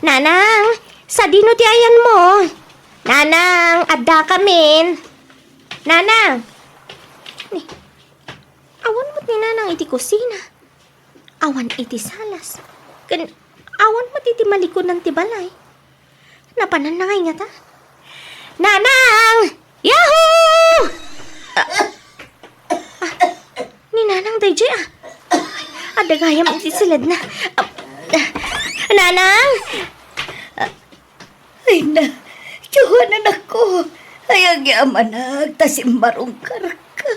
Nanang, sadino ti ayanmo? Nanang, addakamin. Nanang! Ni, awan met ni Nanang iti kusina. Awan iti salas. Ken awan met iti malikudan ti balay. Napananna ngay ngata? Nanang! Yahoo! Ah, ah, ni Nanang daydiay, ah. Adda gayam iti siledna. Ah, ah, Nanang! Ay na, Joan, anakko. Ay, agyamanak, ta simmarungkarka.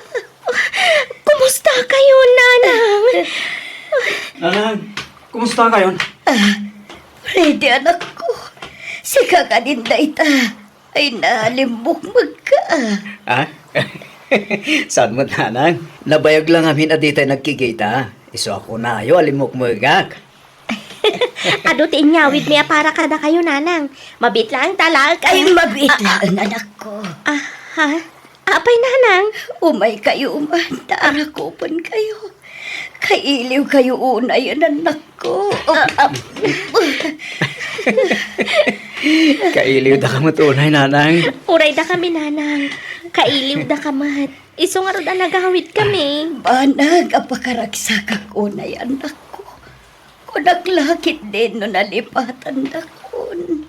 Kumusta kayo, Nanang? Nanang, kumusta kayo? Ah, Freddy, anakko. Sika kadin dayta. Ay na, limmukmegka. Ah? Saan met, Nanang? Nabayag lang amin a ditay nagkikita. Isu a kunayo a limmukmegak. Adu ti inyawidmi a para kadakayo, Nanang. Mabiit laeng ta alaek. Ay, mabiit laeng, anakko. Ah, ha? Apay, Nanang? Umaykayo man, ta arakupenkayo. Kailiwkayo unayen, anakko. Ah, ah. Kailiwdaka met unay, Nanang. Uray dakami, Nanang. Kailiwdaka met. Isu ngarud a nagawidkami. Banag a pakaragsakak unay, annakko. Kunak la ketdin no nalipatandakon.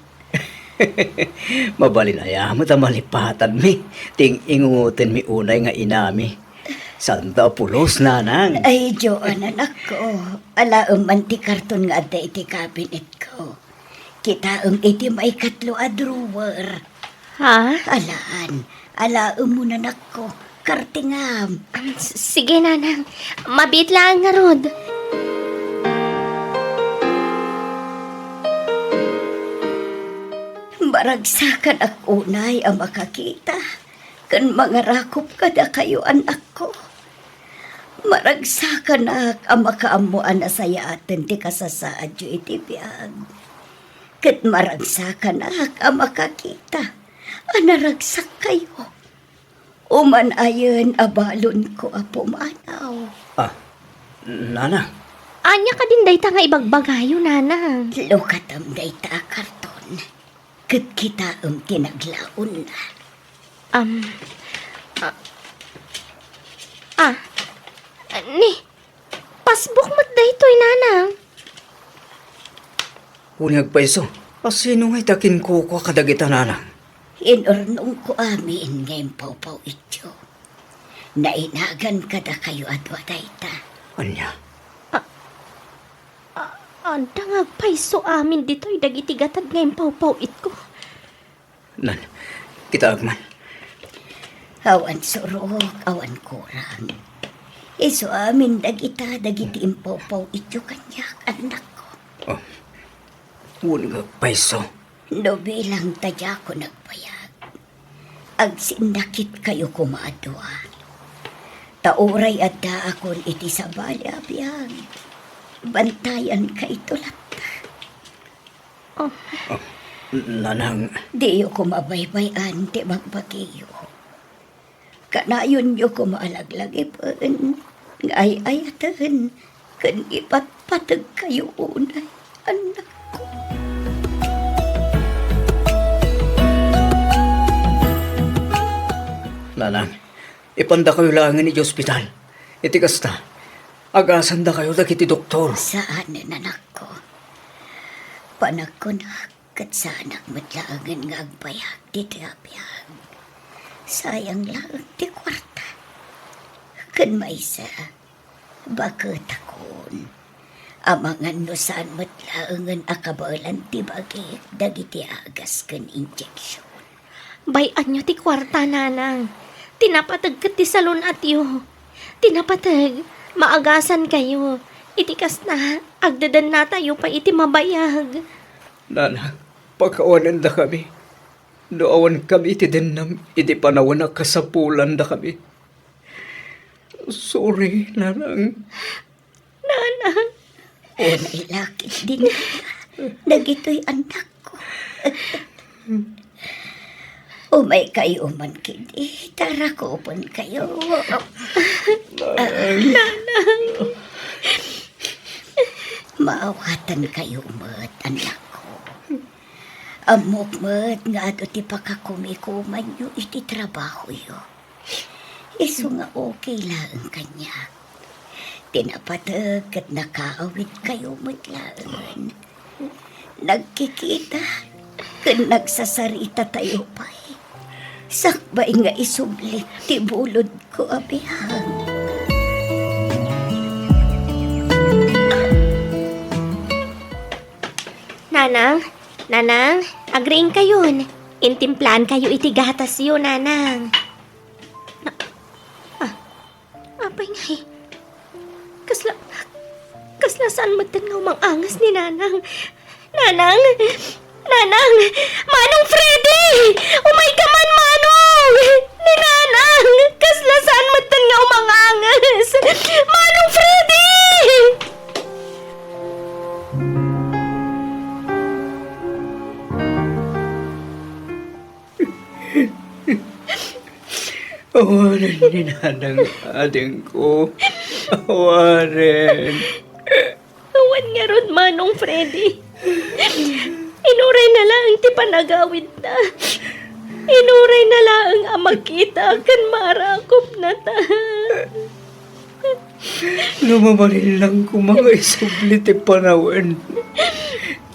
Mabalin aya met a malipatanmi ti ing-ingutenmi unay nga inami. Saanto a pulos, nanang? Ay, Joan, anakko. Alaem man ti karton nga adda iti kabinetko. Kitaem iti maikatlo a drawer. Ha? Alaan. Alaemmo, anakko. Kartingam. Um, s-, sige, nanang. Mabiit laeng ngarud. Maragsakanak unay a makakita ken mangarakop kadakayo, annakko. Maragsakanak a makaammo a nasayaaten ti kasasaadyo iti biag. Ket maragsakanak a makakita a naragsakkayo. Umanayen a balonko a pumanaw. Ah, nanang. Ania kadin dayta nga ibagbagayo, nanang? Lukatem dayta a karton. Ket kitaem ti naglaonna. Am, ah, ah, ni, Passbook met daytoy, nanang. Wen nga agpayso, a sino ngay ti akinkukua kadagita, nanang? Inurnongko amin nga impawpaw-ityo. Nainagan kadakayo a dua dayta. Ania? A-, a-, adda nga agpayso amin ditoy dagiti gatad nga impawpaw-itko. Nan, kitaek man. Awan surok, awan kurang. Isu amin dagita dagiti impawpaw-ityo kaniak, annakko. Oh. Wen nga agpayso. No bilang ta diakon nagbayag, agsinnakitkayo koma a dua. Ta uray addaakon iti sabali a biag, bantayankayto latta. Oh. Oh, nanang. Diyo koma baybay-an ti bagbagiyo. Kanayonyo koma a laglagipen nga ay-ayaten ken ipatpategkayo unay, annakko. Nanang, ipandakayo laengen iti ospital. Iti kasta, agasandakayo dagiti doktor. Saanen, anakko. Panagkunak, ket saanak met laengen nga agbayag ditoy a biag. Sayang laeng ti kuarta. Ken maysa, baketakon. Amangan no saan met laengen a kabaelan ti bagik dagiti agas ken injeksion. Bay-anyo ti kuarta, nanang. Ti napateg ket ti salun-atyo. Ti napateg, maagasankayo. Iti kasta, agdedennatayo pay iti mabayag. Nanang, pakawanendakami. No awankami iti dennam iti panawen a kasapulandakami. Sorry, nanang. Nanang. Unay la ketdin dagitoy annakko. Umaykayo man ketdi, ta rakupenkayo. Nanang. Maawatankayo met, annakko. Ammok met nga adu ti pakakumikumanyo iti trabahoyo. Isu nga okay laeng kaniak. Ti napateg ket nakaawidkayo met laengen. Nagkikita ken nagsasaritatayo pay. Sakbay nga isublik ti bulodko a biag. Nanang, nanang, agriingkayon. Intimplaankayo iti gatasyo, nanang. Na-, ah, apay ngay? Kasla, kasla saan metten nga umang-anges ni nanang. Nanang! Nanang! Manong Freddy! Umayka man, Manong! Ni Nanang! Kasla saan metten nga umang-anges! Manong Freddy! Awanen ni Nanang, adingko. Awanen. Awan ngarud, Manong Freddy. Inuray na laeng ti panagawidna. Inuray na laeng a makita ken maarakupnata. No mabalin lang koma nga isubli ti panawen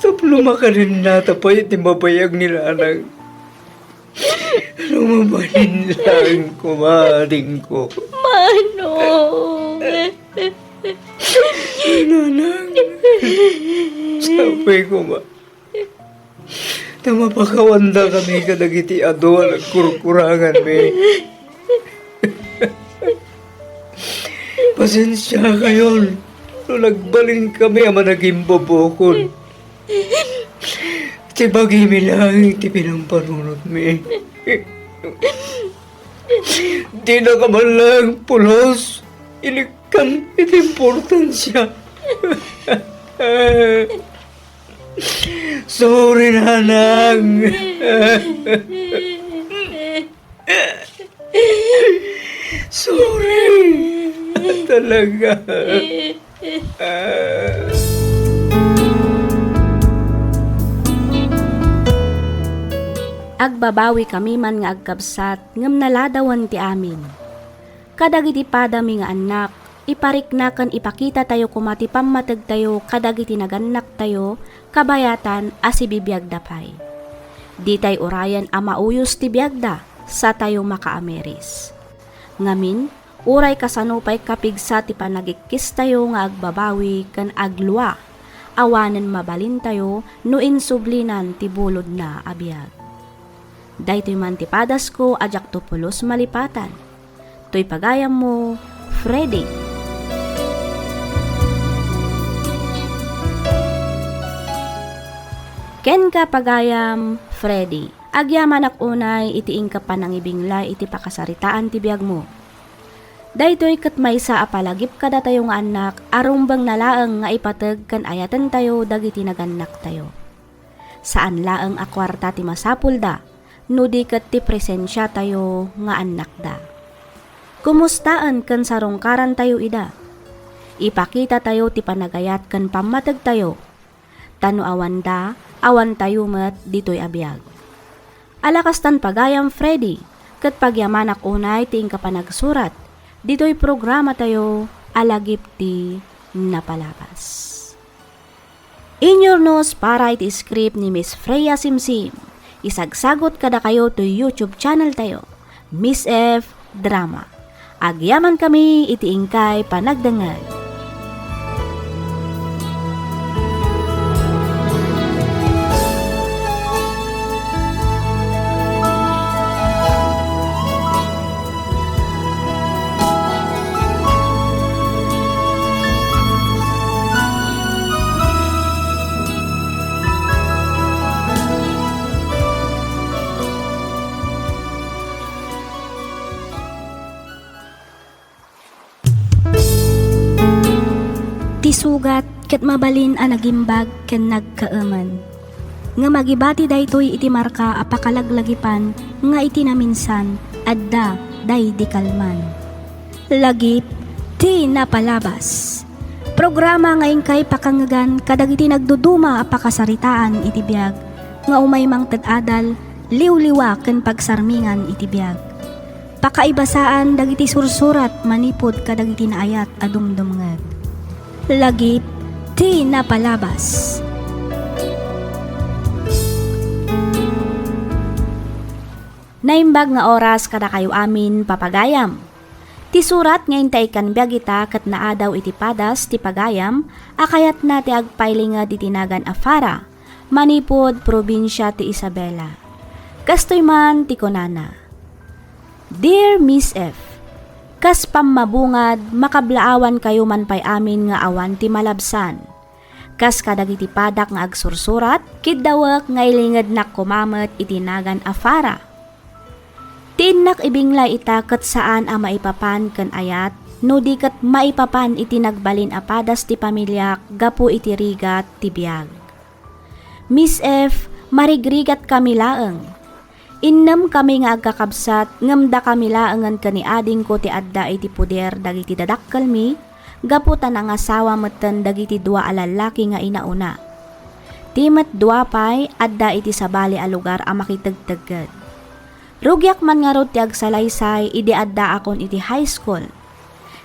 tapno makadennata pay ti mabayag ni Nanang. No mabalin lang koma, adingko. Manong. Nanang, sapay koma ta mapakawandakami kadagiti adu a nagkurkuranganmi. Pasensiakayon no nagbalinkami a managimbubokon. Ti bagimi laeng ti pinampanunotmi. Dinaka man laeng pulos inikkan iti importansia. Sorry, Nanang. Sorry. Talaga. Agbabawikami man nga agkabsat, ngem naladawen ti amin. Kadagiti padami nga annak, iparikna ken ipakitatayo koma ti pammategtayo kadagiti nagannaktayo, kabayatan a sibibiagda pay. Ditay urayen a mauyos ti biagda, satayo makaamiris. Ngamin, uray kasano pay kapigsa ti panagikkistayo nga agbabawi ken aglua, awanen mabalintayo no insublinan ti bulodna a biag. Daytoy man ti padasko a diakto pulos malipatan. Toy pagayammo, Freddy. Kenka, pagayam Freddy, agyamanak unay iti inka panangibinglay iti pakasaritaan ti biagmo. Daytoy ket maysa a palagip kadatayo nga annak a rumbengna laeng nga ipateg ken ayatentayo dagiti nagannaktayo. Saan laeng a kuarta ti masapulda, no di ket ti presensiatayo nga annakda. Kumustaen ken sarungkarantayo ida. Ipakitatayo ti panagayat ken pammategtayo. Ta no awanda, awantayo met ditoy a biag. Ala kastan, pagayam Freddy, ket pagyamanak unay ti inka panagsurat ditoy programatayo a Lagip ti Napalabas. Inyurnos para iti script ni Miss Freya Simsim. Isagsagut kadakayo toy YouTube channel tayo, Miss F Drama. Agyamankami iti inkay panagdengngeg. Ti sugat ket mabalin a nagimbag ken nagkaemen. Ngem agibati daytoy iti marka a pakalaglagipan nga iti naminsan, adda daydi kalman. Lagip ti Napalabas. Programa nga inkay pakangngegan kadagiti nagduduma a pakasaritaan iti biag nga umay mangted adal, liwliwa ken pagsarmingan iti biag. Pakaibasaan dagiti sursurat manipud kadagiti naayat a dumdumngeg. Lagip ti Napalabas. Naimbag nga oras kadakayo amin, papagayam. Ti surat nga inta ikkan biag ita ket naadaw iti padas ti pagayam a kayatna ti agpailinged iti nagan a Fara, manipud probinsia ti Isabela. Kastoy man ti kunana, Dear Miss F, kas pammabungad, makablaawankayo man pay amin nga awan ti malabsan. Kas kadagiti padak nga agsursurat, kiddawek nga ilingednak koma met iti nagan a Fara. Ti innak ibinglay ita ket saan a maipapan ken ayat, no di ket maipapan iti nagbalin a padas ti pamiliak gapu iti rigat ti biag. Miss F, marigrigatkami laeng. Innemkami nga agkakabsat, ngem dakami laengen ken ni adingko ti adda iti poder dagiti dadakkelmi, gapu ta nangasawa metten dagiti dua a lallaki nga inauna. Ti met dua pay, adda iti sabali a lugar a makitegtegged. Rugiak man ngarud ti agsalaysay idi addaakon iti high school.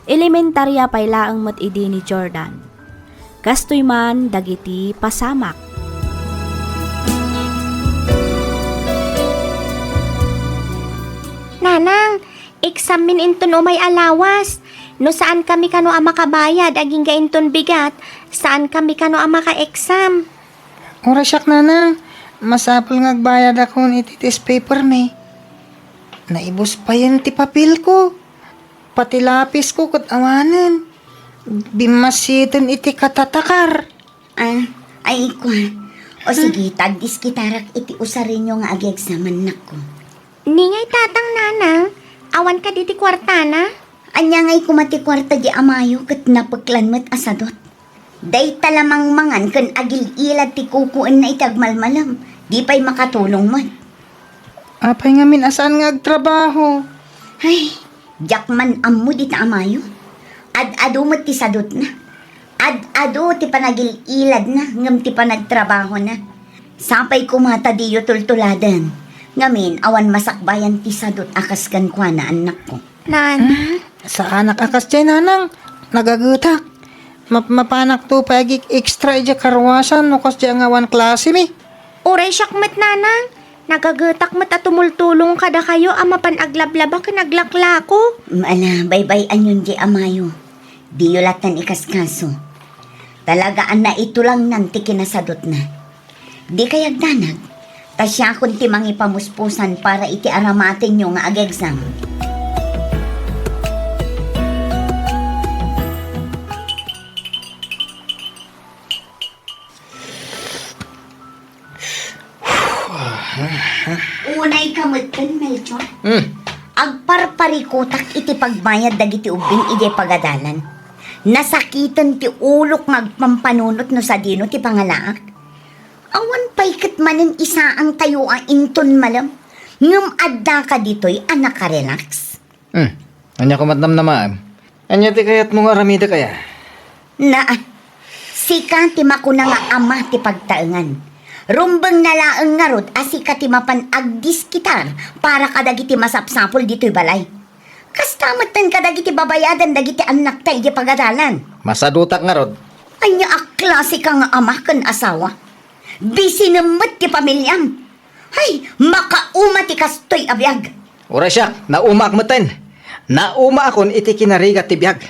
Elementaria pay laeng met idi ni Jordan. Kastoy man dagiti pasamak. Nanang, exammin inton umay a lawas. No saankami kano a makabayad agingga inton bigat, saankami kano a maka-exam. Uray siak, nanang, masapul nga agbayadakon iti test paper mi. Naibus payen ti papelko. Pati lapisko ket awanen. Bimmasiten iti katatakar. Ah, ay, kua. O sige, tagdiskitarak iti usarenyo nga agi-exam, annakko. Ni ngay tatang, nanang, awan kadi ti kuartana? Ania ngay koma ti kuarta di amayo ket napeklan met a sadot? Dayta la mangmangan ken agil-ilad ti kukuenna iti agmalmalem, di pay makatulong met. Apay ngamin a saan nga agtrabaho? Ay, diak man ammo dita amayo. Ad-adu met ti sadutna. Ad-adu ti panagil-iladna ngem ti panagtrabahona. Sapay koma ta diyo tultuladen. Ngamin, awan masakbayan ti sadut a kas kenkuana, annakko. Nana? Hmm? Saanak a kasdiay, nanang. Nagagetak. Map-, mapanakto pay agik-extra idiay karuasan no kasdiay nga awan klasemi. Uray siak met, nanang. Nagagetak met a tumultulong kadakayo a mapan aglablaba ken aglaklako. Ala, baybay-anyon diay amayo. Diyo latta ikaskaso. Talaga a naitulangnan ti kinasadutna. Dikay agdanag, ta siakon ti mangipamuspusan para iti aramatenyo nga ag-exam. Unay ka metten, Melchor. Hmm. Agparparikutak iti pagbayad dagiti ubbing idiay pagadalan. Nasakiten ti ulok nga agpampanunot no sadino ti pangalaak. Awan pay ket manen isaantayo a inton malem, ngem addaka ditoy a nakarelax. Hmm. Ania koma ti namnamaem? Ania ti kayatmo nga aramidek aya? Naa, sika ti makuna nga ama ti pagtaengan. Rumbengna laeng ngarud a sika ti mapan agdiskitar para kadagiti masapsapul ditoy balay. Kasta metten kadagiti babayadan dagiti annakta idiay pagadalan. Masadutak ngarud. Ania a klasika nga ama ken asawa? Bisinem met ti pamiliam. Ay, makauma ti kastoy a biag. Uray siak, naumaak metten. Naumaakon iti kinarigat ti biag.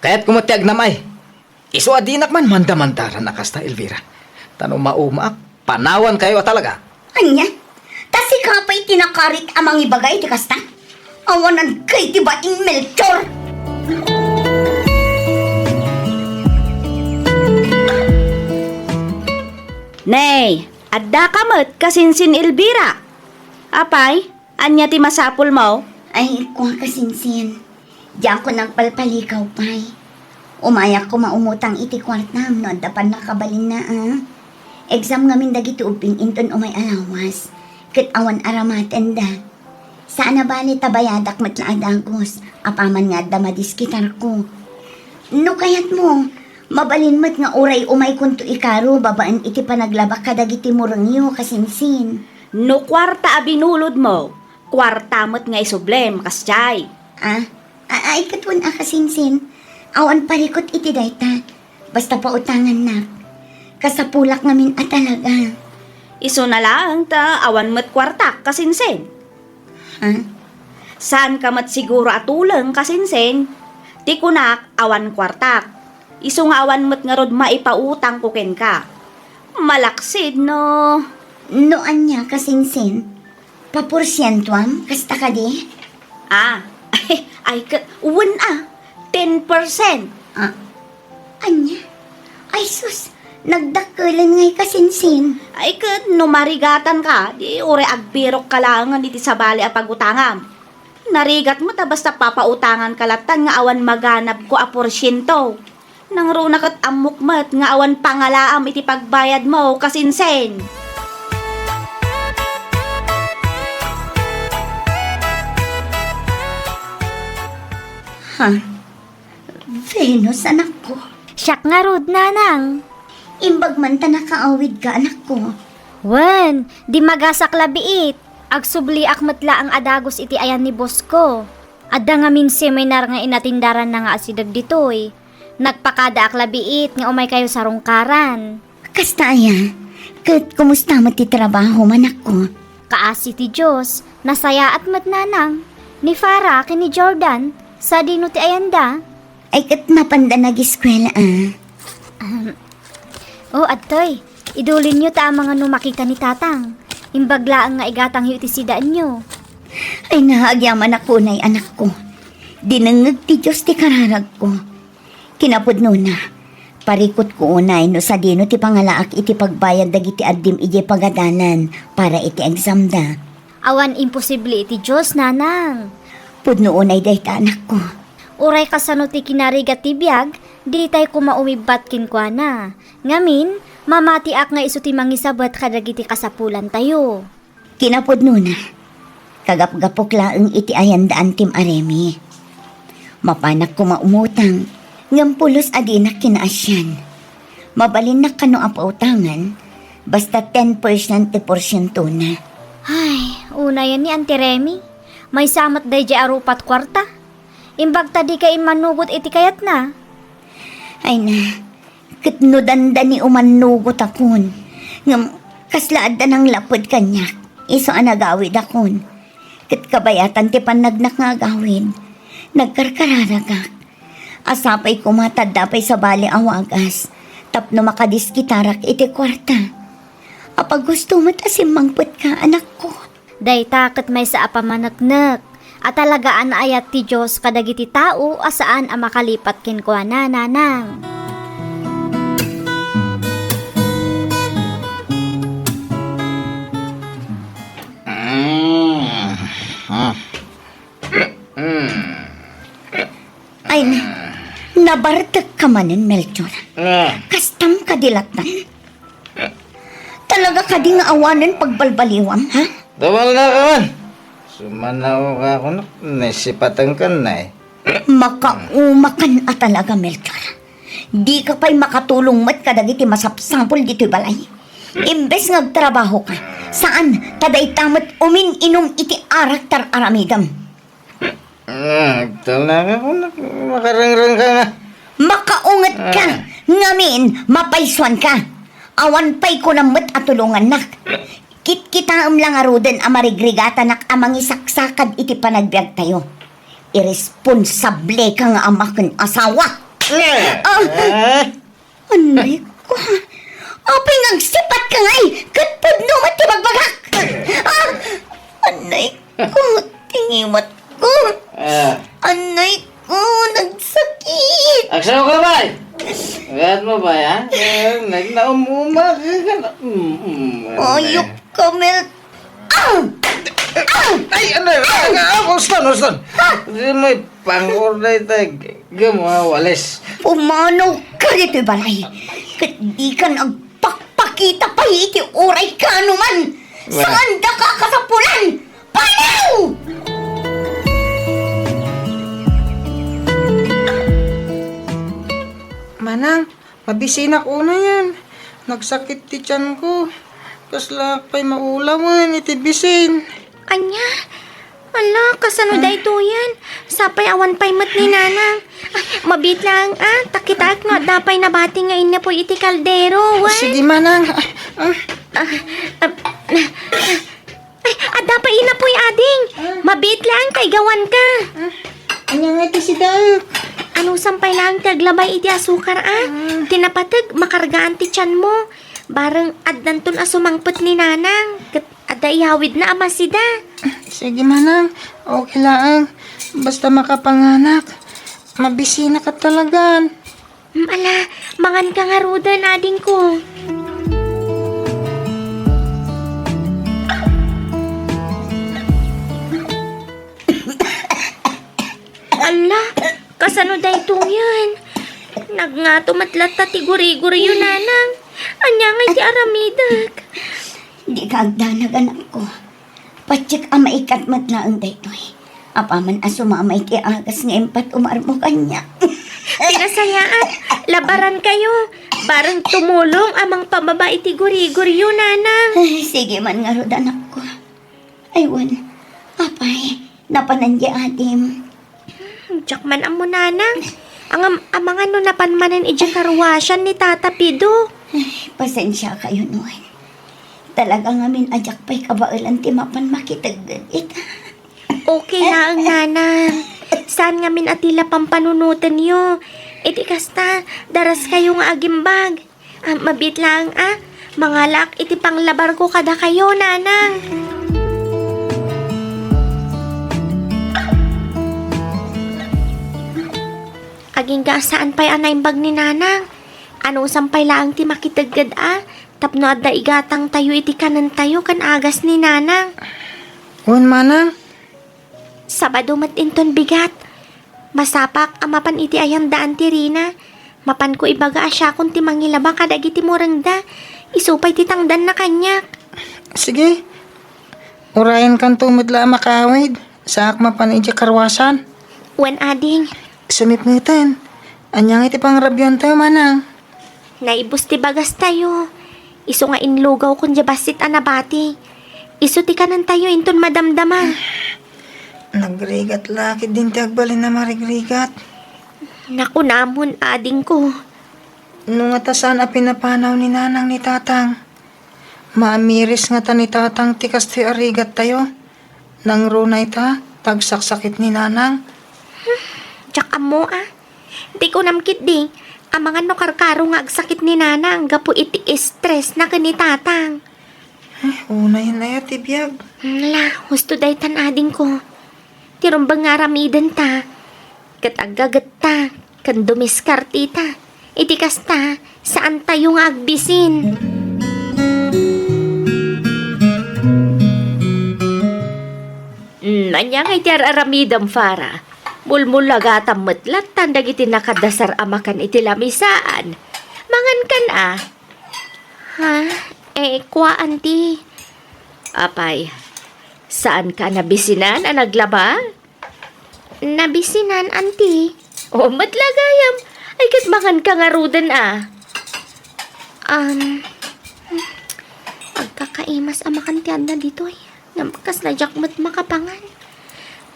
Kayatko met ti agnam-ay. Isu a dinak man mandamandaran a kasta, Elvira. Ta no maumaak, panawankayo a talaga. Ania? Ta sika pay ti nakarit a mangibaga iti kasta? Awanan kay ti baing, Melchor! Nay, addaka met kasinsin, Elvira. Apay, ania ti masapulmo? Ay, kua kasinsin. Diakon agpalpalikaw pay. Umayak koma umutang iti kuartam no adda pannakabalinna, a. Exam ngamin dagiti ubbing inton umay a lawas, ket awan aramatenda. Saan a bale ta bayadak met la a dagus, apaman nga adda madiskitarko. No kayatmo, mabalin met nga uray umaykonto ikaro babaen iti panaglabak kadagiti murengyo, kasinsin. No kuarta a binulodmo, kuarta met nga isublem, kasdiay. A? A-, ay, ket wen a, kasinsin. Awan parikut iti dayta. Basta pautangannak. Kasapulak ngamin a talaga. Isuna laeng ta awan met kuartak, kasinsin. Ha? Saanka met siguro a tuleng, kasinsin. Ti kunak, awan kuartak. Isu nga awan met ngarud maipautangko kenka. Malaksid no. No ania, kasinsin? Paporsientuam, kasta kadi? Ah, ay, ket, wen a, ten percent. Ah, ania? Ay sus, nagdakkelen ngay, kasinsin. Ay, ket, no marigatanka, di uray agbirokka laengen iti sabali a pagutangam. Narigat met a basta papautanganka lattan nga awan maganabko a porsiento. Nangruna ket ammok met nga awan pangalaam iti pagbayadmo, kasinsin. Ha? Venus, anakko? Siak ngarud, nanang. Imbag man ta nakaawidka, anakko. Wen, di magasak la biit. Agsubliak met laeng a dagus iti ayan ni boss ko. Adda ngamin seminar nga inatendaranna nga asideg ditoy. Nagpakadaak la biit nga umaykayo sarungkaran. Kasta aya, ket kumusta met ti trabaho, manakko? Kaasi ti Dios, nasayaat met nanang. Ni Farah ken ni Jordan, sadino ti ayanda? Ay, ket napanda nagiskwela, a. Ahem. O, adtoy. Idulinyo ta amangan no makita ni Tatang. Imbag laeng nga igatangyo iti sidaenyo. Ay, naagyaman a kunay, anakko. Dinengngeg ti Dios ti kararagko. Kinapudnona, parikutko unay no sadino ti pangalaak iti pagbayad dagiti addim idiay pagadalan para iti examda. Awan imposible iti Dios, nanang. Pudno unay dayta, anakko. Uray kasano ti kinarigat ti biag, ditay koma umibbat kenkuana. Ngamin, mamatiak nga isu ti mangisabet kadagiti kasapulantayo. Kinapudnona, kagapgapok laeng iti ayan da Antim a Remi. Mapanak koma umutang, ngem pulos a dinak kinaasian. Mabalinnak kano a pautangan, basta ten percent ti porsientona. Ay, unayen ni Anti Remi. Maysa met daydiay a rupat kuarta. Imbag ta dika immanugot iti kayatna. Ay na, ket no dandani umannugotakon, ngem kasla adda nanglaped kaniak, isu a nagawidakon. Ket kabayatan ti pannagnak nga agawid, nagkarkararagak. Sapay koma ta adda pay sabali a wagas tapno makadiskitarak iti kuarta. Apaggusto met a simmangpetka, anakko. Dayta ket maysa a pamaneknek a talaga a naayat ti Dios kadagiti tao a saan a makalipat kenkuana, nanang. Mm. Mm. Ay na, nabartekka manen, Melchor. Ah. Kastam kadi lattan? Talaga kadi nga awanen pagbalbaliwam, ha? Dumalnaka man. Sumanaoka kunak, naisipatenka, nay. Makaumakan a talaga, Melchor. Dika pay makatulong met kadagiti masapsapul ditoy balay. Imbes nga agtrabahoka, saan, ta dayta met umin-inum iti arak ti ar-aramidem. Ah, agtalnaka kunak, makarengrengka nga. Makaungetka, ah, ngamin, mapaysuanka. Awan pay kunam met a tulongannak. Kitkitaem la ngaruden a marigrigatanak a mangisaksakad iti panagbiagtayo. Iresponsableka nga ama ken asawa. Eh, ah, eh. Anay ko. Apay nga agsipatka ngay ket pudno met ti bagbagak? Ah, anay ko, ti ngiwat ko. Ah. Anay ko, nagsakit. Agsaoka, bay. Agayat mo, bay, ha? Eh, nagnaum-uma ka, ka na. Mm, mm, anay. Ayok ka, Mel. Ah! Ah! Ay, ano, ah, ah, ah, uston, uston. Ah! Di mo ipangor na ito, eh. Gamo, ah, walis. Pumanaw ka ditoy balay. Ket dikan agpakpakita pay iti uray kaano man. Wala. Saan da ka kasapulan? Panaw! Manang, mabisinak unayen. Nagsakit ti tianko. Kaslaak pay maulawen iti bisin. Ania? Ala, kasano daytoyen? Sapay awan pay met ni Nanang. Ay, mabiit laeng, ah. Ta kitaek no adda pay nabati nga innapuy iti kaldero, wen? Sige, Manang. Ah, ah. Ah, ah, ah. Ay, adda pay innapuy, ading. Ah. Mabiit laeng kaigawanka. Ah, ania nga ti sidaek? Anusam pay laeng ti aglabay iti asukar, ah. Ah. Ti napateg, makargaan ti tianmo. Bareng addanton a sumangpet ni Nanang. Ket Adda iyawidna a masida. Sige, Manang. Okay laeng. Basta makapanganak. Mabisinak talagan. Mm, ala, manganka ngaruden, adingko. Ala, kasano daytoyen? Nagngato met latta ti guriguriyo, Nanang. Ania ngay ti aramidek? Dika agdanag, anakko. Patiek a maikkat met laeng daytoy. Apaman a sumama iti agas nga impat umarmo kaniak. Ti nasayaat, labarankayo. Bareng tumulong a mangpababa iti guriguriyo, Nanang. Ay, sige man ngarud, anakko. Ay, wen. Apay, napanan di adim. Hmm, diak man ammo, nanang. Ngem, amangan no napan manen idiay karwasan ni Tata Pido. Ay, pasensia kayo, wen. Talaga ngamin a diak pay kabaelan ti mapan makitegged ita. Okay laeng, nanang. Saan ngamin a ti la pampanunotenyo? Iti kasta, daras kayo nga agimbag. Ah, mabiit laeng a, mangalaak iti panglabarko kadakayo, nanang. Agingga a saan pay a naimbag ni nanang. Anusan pay laeng ti makitegged a, tapno adda igatangtayo iti kanentayo ken agas ni nanang. Wen, manang. Sabado met inton bigat. Masapak a mapan iti ayan daan ti Rina. Mapanko ibaga a siakon ti mangilaba kadagiti murengda. Isu pay ti tangdanna kaniak. Sige. Urayenkanto met la a makaawid. Saak mapan idiay karwasan. Wen, ading. Sumipngeten. Ania nga iti pangrabiantayo, manang? Naibus ti bagastayo. Isu nga inlugawkon diay bassit a nabati. Isu ti kanentayo inton madamdama. Nagrigat la ketdin ti agbalin a marigrigat. Nakunamon, adingko. No ngata saan a pinapanaw ni nanang ni tatang, maamiris ngata ni tatang ti kastoy a rigattayo. Nangruna ita, ta agsaksakit ni nanang. Diak ammo a. Ti kunam ketdi, amangan no karkaro nga agsakit ni nanang gapu iti stress na ken ni tatang. Eh, unayen aya ti biag. Ala, husto daytan, adingko. Ti rumbeng nga aramidenta. Ket aggagetta, ken dumiskarteta. Iti kasta, saantayo nga agbisin. Hmm, ania nga iti ar-aramidem, Farah? Mulmulagatam met lattan dagiti nakadasar a makan iti lamisaan. Mangankan a. Ha? Eh, kua, anti. Apay, saanka nabisinan a naglaba? Nabisinan, anti. O, met la gayam. Ay, ket manganka ngaruden a. Um, agkakaimas a makan ti adda ditoy. Ngem kasla diak met makapangan.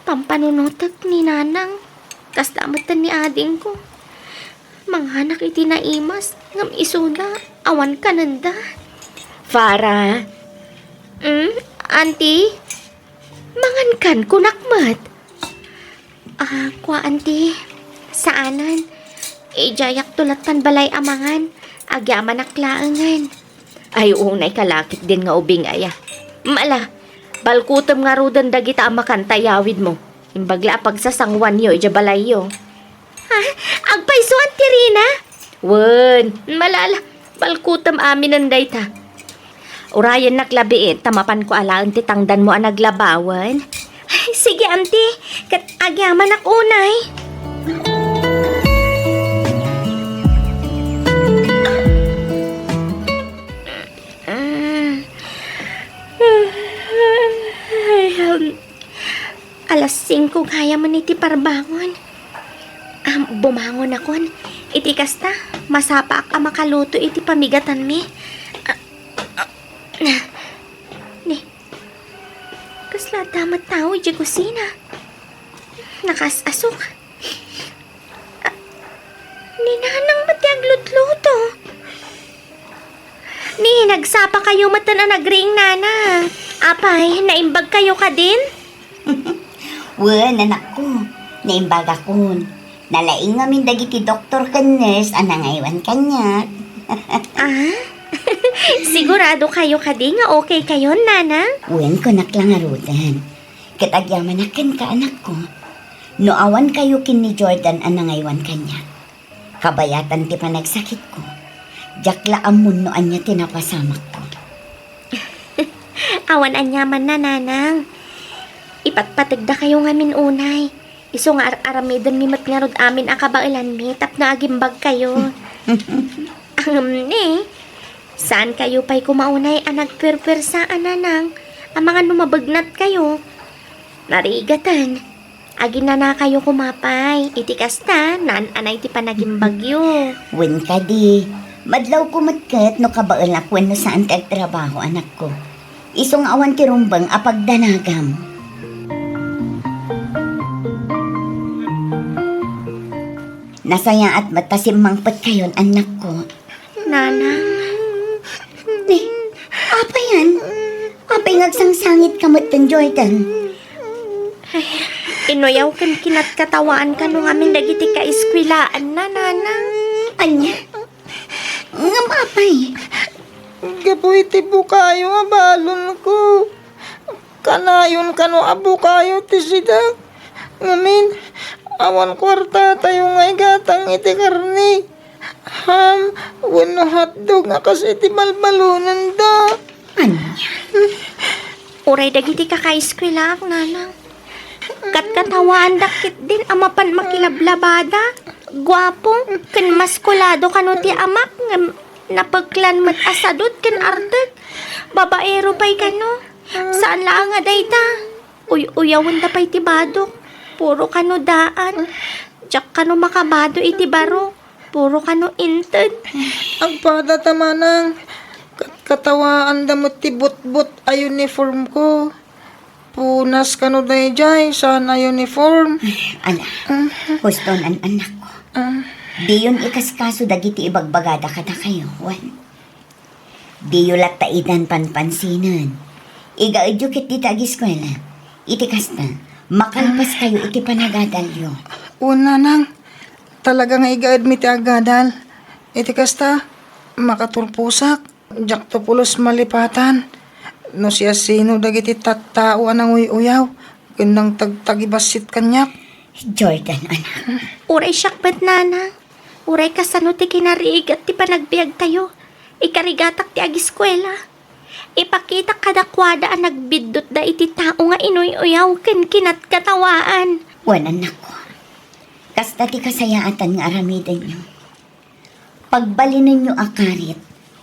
Pampanunotek ni nanang. Kasta metten ni adingko. Manganak iti naimas, ngem isuda, awan kanenda. Farah. Hmm? Anti? Mangankan, kunak met. Ah, kua, anti. Saanen. Idiayakto lattan balay a mangan. Agyamanak laengen. Ay, unay kalakit din nga ubing aya. Mala, balkutem ngaruden dagita a makan ta iyawidmo. Imbag la a pagsasanguanyo idiay balayyo. Ha? Agpayso, anti Rina? Wen, malala, balkutem aminen dayta. Urayennak labiit, ta mapanko alaen ti tangdanmo a naglabawen. Ay, sige, anti. Ket agyamanak unay. Ah. Ay, um, alas singko gayamen iti parbangon. Ah, bumangonakon. Iti kasta, masapaak a makaluto iti pamigatanmi. Ah, ah, na, ni, kasla adda met tao idiay kusina. Nakaas-asok. Ah, ni Nanang met ti aglutluto. Ni, nagsapakayo metten a nagriing, Nanang. Apay, naimbagkayo kadin? Wen, anakko, naimbagakon. Nalaing ngamin dagiti doktor ken nurse a nangaywan kaniak. Ah? Siguradokayo kadi nga okaykayon, Nanang? Wen, kunak la ngaruden. Ket agyamanak kenka, anakko. No awankayo ken ni Jordan a nangaywan kaniak, kabayatan ti panagsakitko. Diak la ammon no ania ti napasamakko. Awan aniamanna, Nanang. Ipatpategdakayo ngamin unay. Isu nga ar-aramidenmi met ngarud amin a kabaelanmi tapno agimbagkayo. Ngem ni, saankayo pay koma unay a nagpuerpuersa a, Nanang, amangan no mabegnatkayo. Narigaten. Aginanakayo koma pay. Iti kasta, naan-anay ti panagimbagyo. Wen kadi, madlawko met ket no kabaelak wenno saan ti agtrabaho, anakko. Isu nga awan ti rumbeng a pagdanagam. Nasayaat met ta simmangpetkayon, annakko. Nanang. Eh, apay yan? Apay nga agsangsangitka metten, Jordan? Ay, inuyaw ken kinatkatawaan kano ngamin dagiti kaeskuelaanna, Nanang. Ania? Ngem apay? Gapu iti bukayo a balonko. Kanayon kano a bukayo ti sidak. Ngamin, awan kuartatayo nga igatang iti karne, ham, wenno hotdog nga kas iti balbalonanda. Ania? Uray dagiti kakaeskuelaak, Nanang. Katkatawaandak ketdin a mapan makilablabada, guapo, ken maskulado kano ti amak, ngem napeklan met a sadut ken artek. Babaero pay kano. Saan laeng a dayta. Uy-uyawenda pay ti badok. Puro kano daan. Diak kano makabado iti baro. Puro kano inted. Agpada ta manang. Kat-, katawaanda met ti butbot a uniform ko. Punas kano daydiay, saan a uniform. Ala, Mhm. Husto nan, annakko. Ah. Diyon ikaskaso dagiti ibagbagada kadakayo, wen? Diyo latta idan panpansinen. Igaedyo ket dita agiskuela. Iti kasta, makalpaskayo iti panagadalyo. Wen, Nanang, talaga nga igaedmi ti agadal. Iti kasta, makaturposak. Diakto pulos malipatan no siasino dagiti tattao a nanguy-uyaw ken nangtagtagibassit kaniak. Jordan, anak. Uray siak met, Nanang. Uray kasano ti kinarigat ti panagbiagtayo, ikarigatak ti agiskuela. Ipakitak kadakuada a nagbiddutda iti tao nga inuy-uyaw ken kinatkatawaan. Wen, annakko, kasta ti kasayaatan nga aramidenyo. Pagbalinenyo a karit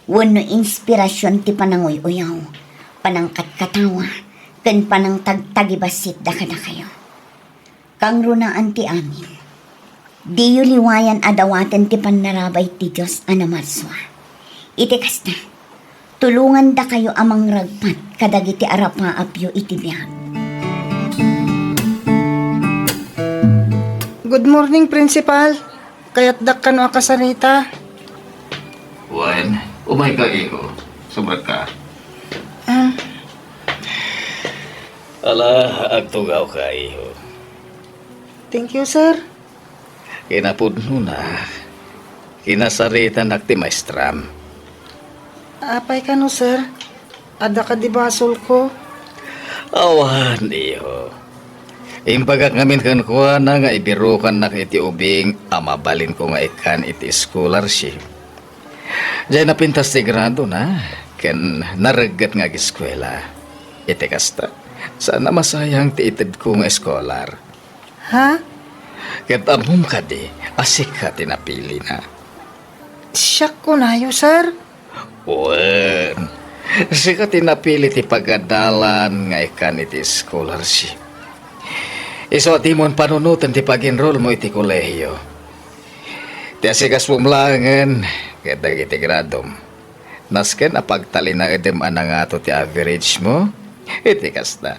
wenno inspirasion ti pananguy-uyaw, panangkatkatawa, ken panangtagtagibassit da kadakayo. Kangrunaan ti amin. Diyo liwayan a dawaten ti pannarabay ti Dios a namarsua. Iti kasta, tulongandakayo a mangragpat kadagiti arapaapyo iti biag. Good morning, Principal. Kayatdak kano a kasarita. Wen, umayka, iho. Sumrekka. Ah. Ala, agtugawka, iho. Thank you, sir. Kinapudnona, kinasaritanak ti maestram. Apay kano, sir? Adda kadi basolko? Awan, iho. Imbagak ngamin kenkuana nga ibirukannak iti ubing a mabalinko nga ikkan iti scholarship. Diay napintas ti gradona, ken naregget nga agiskuela. Iti kasta, saan a masayang ti itedko nga eskolar. Ha? Ket ammom kadi a sika ti napilina? Siak kunayo, sir? Wen, sika ti napili ti pagadalan nga ikkan iti scholarship. Isu a dimon panunoten ti pag-enrollmo iti kolehiyo. Ti asikasuom laengen ket dagiti gradom. Nasken a pagtalinaedem a nangato ti averagemo, iti kasta,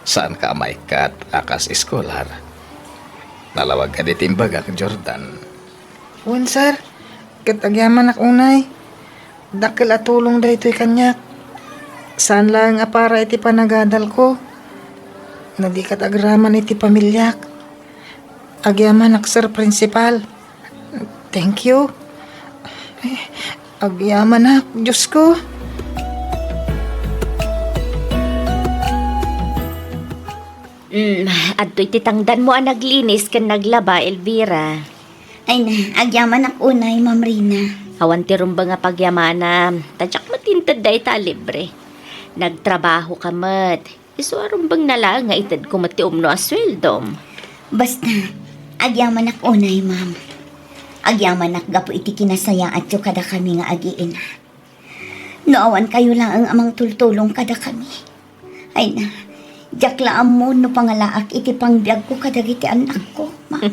saanka a maikkat a kas eskolar. Nalawag kadi ti imbagak, Jordan? Wen, sir. Ket agyamanak unay. Dakkel a tulong daytoy kaniak. Saan laeng a para iti panagadalko. No di ket agraman iti pamiliak. Agyamanak, Sir Principal. Thank you. Agyamanak, Diosko. Mm, adtoy ti tangdanmo a naglinis ken naglaba, Elvira. Ay na, agyamanak unay, Ma'am Rina. Awan ti rumbeng a pagyamanam, ta diak met inted dayta a libre. Nagtrabahoka met. Isu a rumbengna laeng nga itedko met ti umno a sueldom. Basta, agyamanak unay, ma'am. Agyamanak gapu iti kinasayaatyo kadakami nga agiina. No awan kayo laeng a mangtultulong kadakami. Ay na, diak la ammo no pangalaak iti pangbiagko kadagiti annakko, ma'am.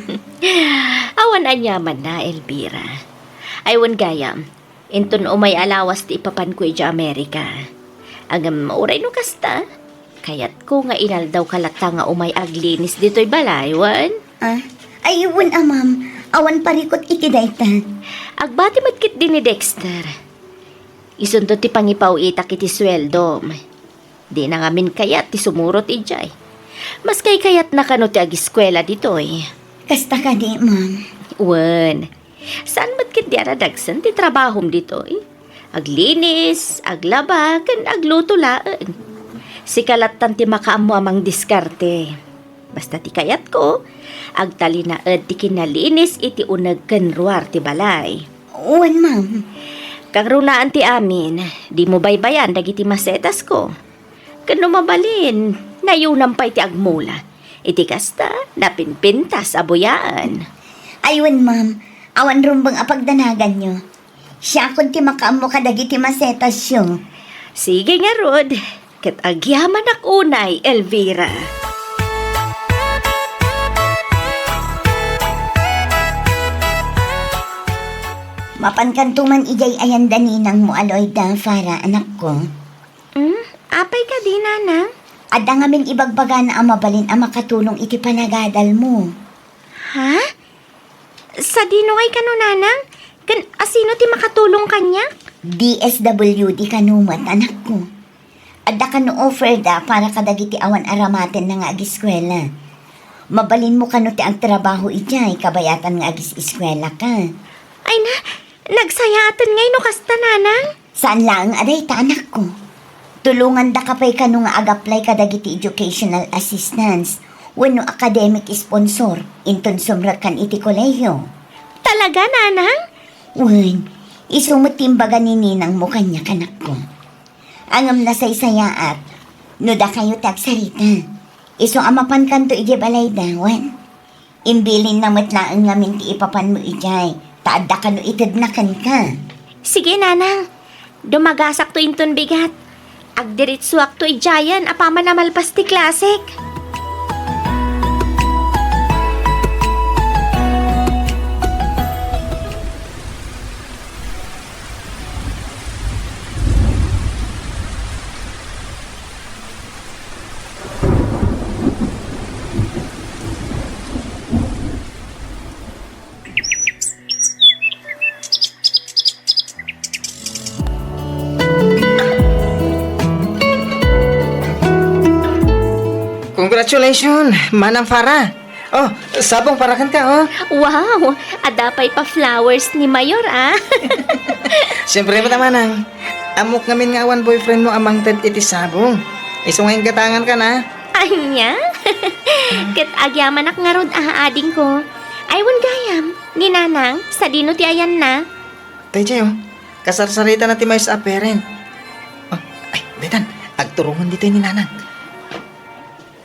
Awan aniamanna, Elvira. Ay, wen gayam, inton umay a lawas ti ipapanko idiay Amerika. Ngem uray no kasta, kayatko nga inaldawka latta nga umay aglinis ditoy balay, wen? Ah, ay, wen a, ma'am. Awan parikut iti dayta. Agbati met ketdi ni Dexter. Isunto ti pangipaw-itak iti sueldom. Dina ngamin kayat ti sumurot idiay. Maski kayatna kano ti agiskuela ditoy. Kasta kadi, ma'am? Wen, saan met ketdi a nadagsen ti trabahom ditoy? Aglinis, aglaba, ken agluto laeng. Sika lattan ti makaammo a mangdiskarte. Basta ti kayatko, agtalinaed ti kinalinis iti uneg ken ruar ti balay. Wen, ma'am. Kangrunaan ti amin, dimo baybayan dagiti masetasko. Ken no mabalin, nayunam pay ti agmula. Iti kasta, napinpintas a buyaan. Ay, wen, ma'am. Awan rumbeng a pagdanaganyo. Siakon ti makaammo kadagiti masetasyo. Sige ngarud, ket agyamanak unay, Elvira. Mapankanto man idiay ayan da ninangmo a Loida, Farah, anakko. Hmm? Apay kadi, nanang? Adda ngamin ibagbagana a mabalin a makatulong iti panagadalmo. Ha? Sadino ngay kano, nanang? Ken asino ti makatulong kaniak? D S W D kano met, anakko. Adda kano offer da para kadagiti awan aramatenna nga agiskuela. Mabalinmo kano ti agtrabaho idiay kabayatan nga agis-iskuelaka. Ay na, nagsayaaten ngay no kasta, nanang? Saan laeng a dayta, anakko. Tulongandaka pay kano nga ag-apply kadagiti educational assistance wenno academic sponsor inton sumrekkan iti kolehiyo. Talaga, nanang? Wen, isu met ti imbaga ni ninangmo kaniak, anakko. Ngem nasaysayaat no dakayo ti agsarita. Isu a mapankanto idiay balayda, wen? Imbilinna met laeng ngamin ti ipapanmo idiay, ta adda kano itedna kenka. Sige, nanang. Dumagasakto inton bigat. Agdiritsuakto idiayen apaman a malpas ti klasek. Congratulations, Manang Farah. Oh, sabong para kenka, oh. Wow! Adda pay pa-flowers ni Mayor, ah. Siyempre, met a manang. Ammok ngamin nga awan boyfriend mo a mangted iti sabong. Isu nga inggatangan ka na. Ania? Ket agyamanak ngarud, ah, adingko. Ay, wen gayam, ni nanang, sadino ti ayanna? Tay Jay, oh. Kasarsaritana ti maysa a parent. Oh, ay, daytan, agturungan ditoy ni nanang.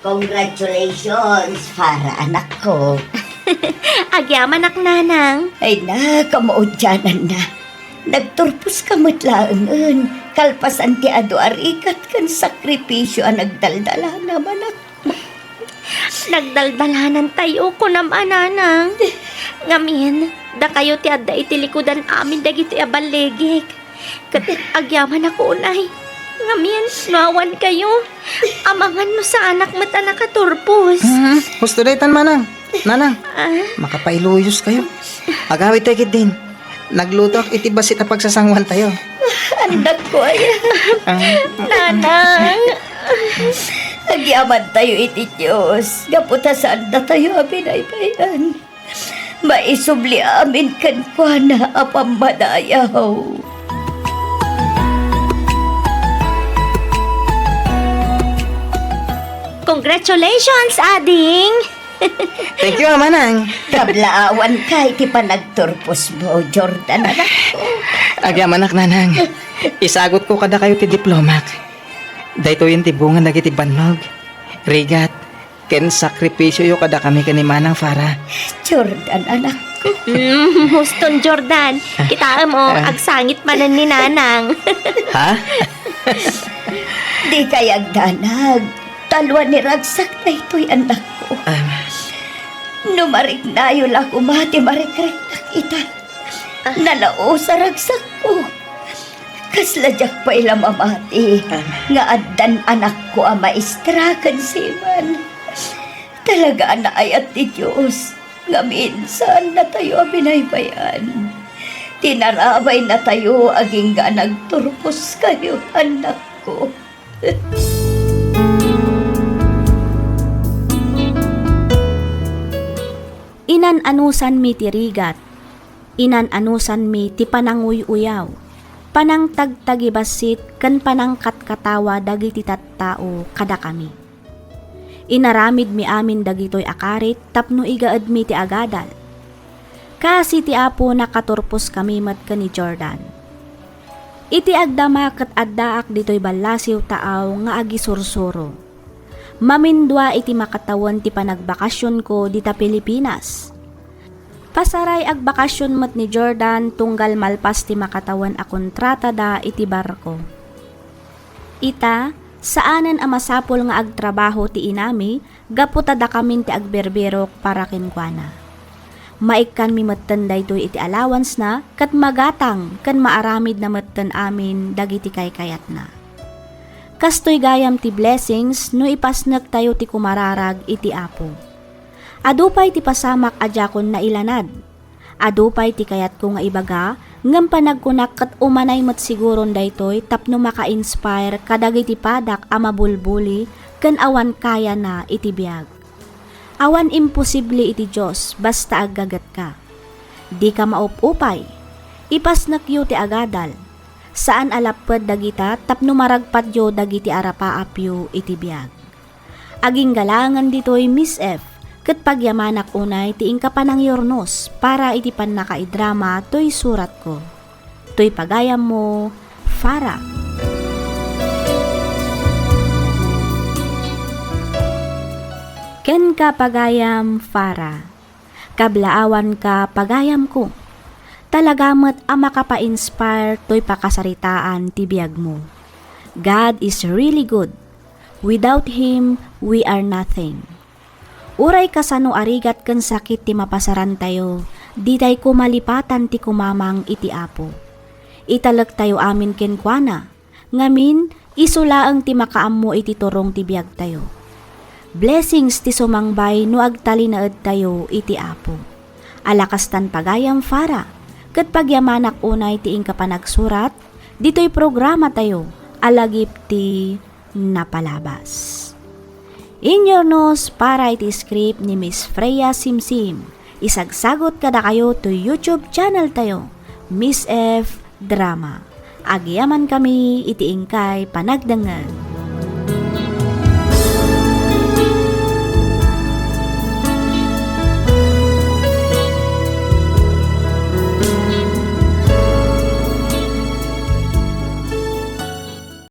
Congratulations, Farah, anakko. Agyamanak, nanang. Ay na, kamaudiananna. Nagturposka met laengen. Kalpasan ti adu a rigat ken sakripisio a nagdaldalanam, anak. Nagdaldalanantayo, kunam a, nanang. Ngamin, dakayo ti adda iti likudan amin dagitoy a ballegek. Ket agyamanak unay. Ngamin, no awan kayo, amangan no saanak met a nakaturpos. Hmm, husto daytan, manang. Nanang, ah? Makapailuyos kayo. Agawid tayo ketdin. Naglutoak iti bassit a pagsasanguan tayo. Andakko aya. Ah. Nanang. Agyaman tayo iti Dios. Gapu ta saan datayo a binaybay-an. Maisubli amin kenkuana a pammadayaw. Congratulations, ading! Thank you, a, manang. Kablaawanka iti panagturposmo, Jordan, anakko. Agyamanak, nanang. Isagutko kadakayo ti diplomak. Daytoyen ti bunga dagiti bannog, rigat, ken sakripisioyo kadakami ken ni Manang Farah. Jordan, anakko. Mm, huston, Jordan. Kitaem, o, ah, agsangit manen ni Nanang. Ha? Dikay agdanag. Talua ni ragsak daytoy, anakko. Ah. No mariknayo la koma ti marikriknak ita. Ah. Nalaus a ragsakko. Kasla diak pay la mamati Amen. Nga addan anakko a maestra ken seaman. Talaga a naayat ti Dios, ngamin, saannatayo a binaybay-an. Ti narabaynatayo agingga a nagturposkayo, annakko. Inan-anusanmi ti rigat, inan-anusanmi ti pananguy-uyaw, panangtagtagibassit ken panangkatkatawa dagiti tattao kadakami. Inaramidmi amin dagitoy a karit tapno igaedmi ti agadal. Kaasi ti Apo, nakaturposkami met ken ni Jordan. Iti agdama ket addaak ditoy ballasiw taaw nga agisursuro. Mamindua iti makatawen ti panagbakasionko dita Pilipinas. Pasaray agbakasion met ni Jordan tunggal malpas ti makatawen a kontratada iti barko. Ita, saanen a masapul nga agtrabaho ti inami gapu ta dakamin ti agbirbirok para kenkuana. Maikkanmi metten daytoy iti allowance-na ket magatang ken maaramidna metten amin dagiti kaykayatna. Kastoy gayam ti blessings no ipasnektayo ti kumararag iti Apo. Adu pay ti pasamak a diakon nailanad. Adu pay ti kayatko nga ibaga, ngem panagkunak ket umanay met siguron daytoy tapno maka-inspire kadagiti padak a mabulbuli ken awan kayana iti biag. Awan imposible iti Dios basta aggagetka. Dika maup-upay. Ipasnekyo ti agadal. Saan a lapped dagita tapno maragpatyo dagiti arapaapyo iti biag. Agingga laengen ditoy, Miss F, ket pagyamanak unay ti inka panangyurnos para iti pannakaidrama toy suratko. Toy pagayammo, Farah. Kenka, pagayam Farah. Kablaawanka, pagayamko. Talaga met a makapa-inspire toy pakasaritaan ti biagmo. God is really good. Without Him, we are nothing. Uray kasano a rigat ken sakit ti mapasarantayo, ditay koma lipatan ti kumamang iti Apo. Italektayo amin kenkuana. Ngamin, isu laeng ti makaammo iti turong ti biagtayo. Blessings ti sumangbay no agtalinaedtayo iti Apo. Ala kastan, pagayam Farah, ket pagyamanak unay ti inka panagsurat ditoy programatayo a Lagip ti Napalabas. Inyurnos para iti script ni Miss Freya Simsim. Isagsagut kadakayo toy YouTube channel tayo, Miss F Drama. Agyamankami iti inkay panagdengngeg.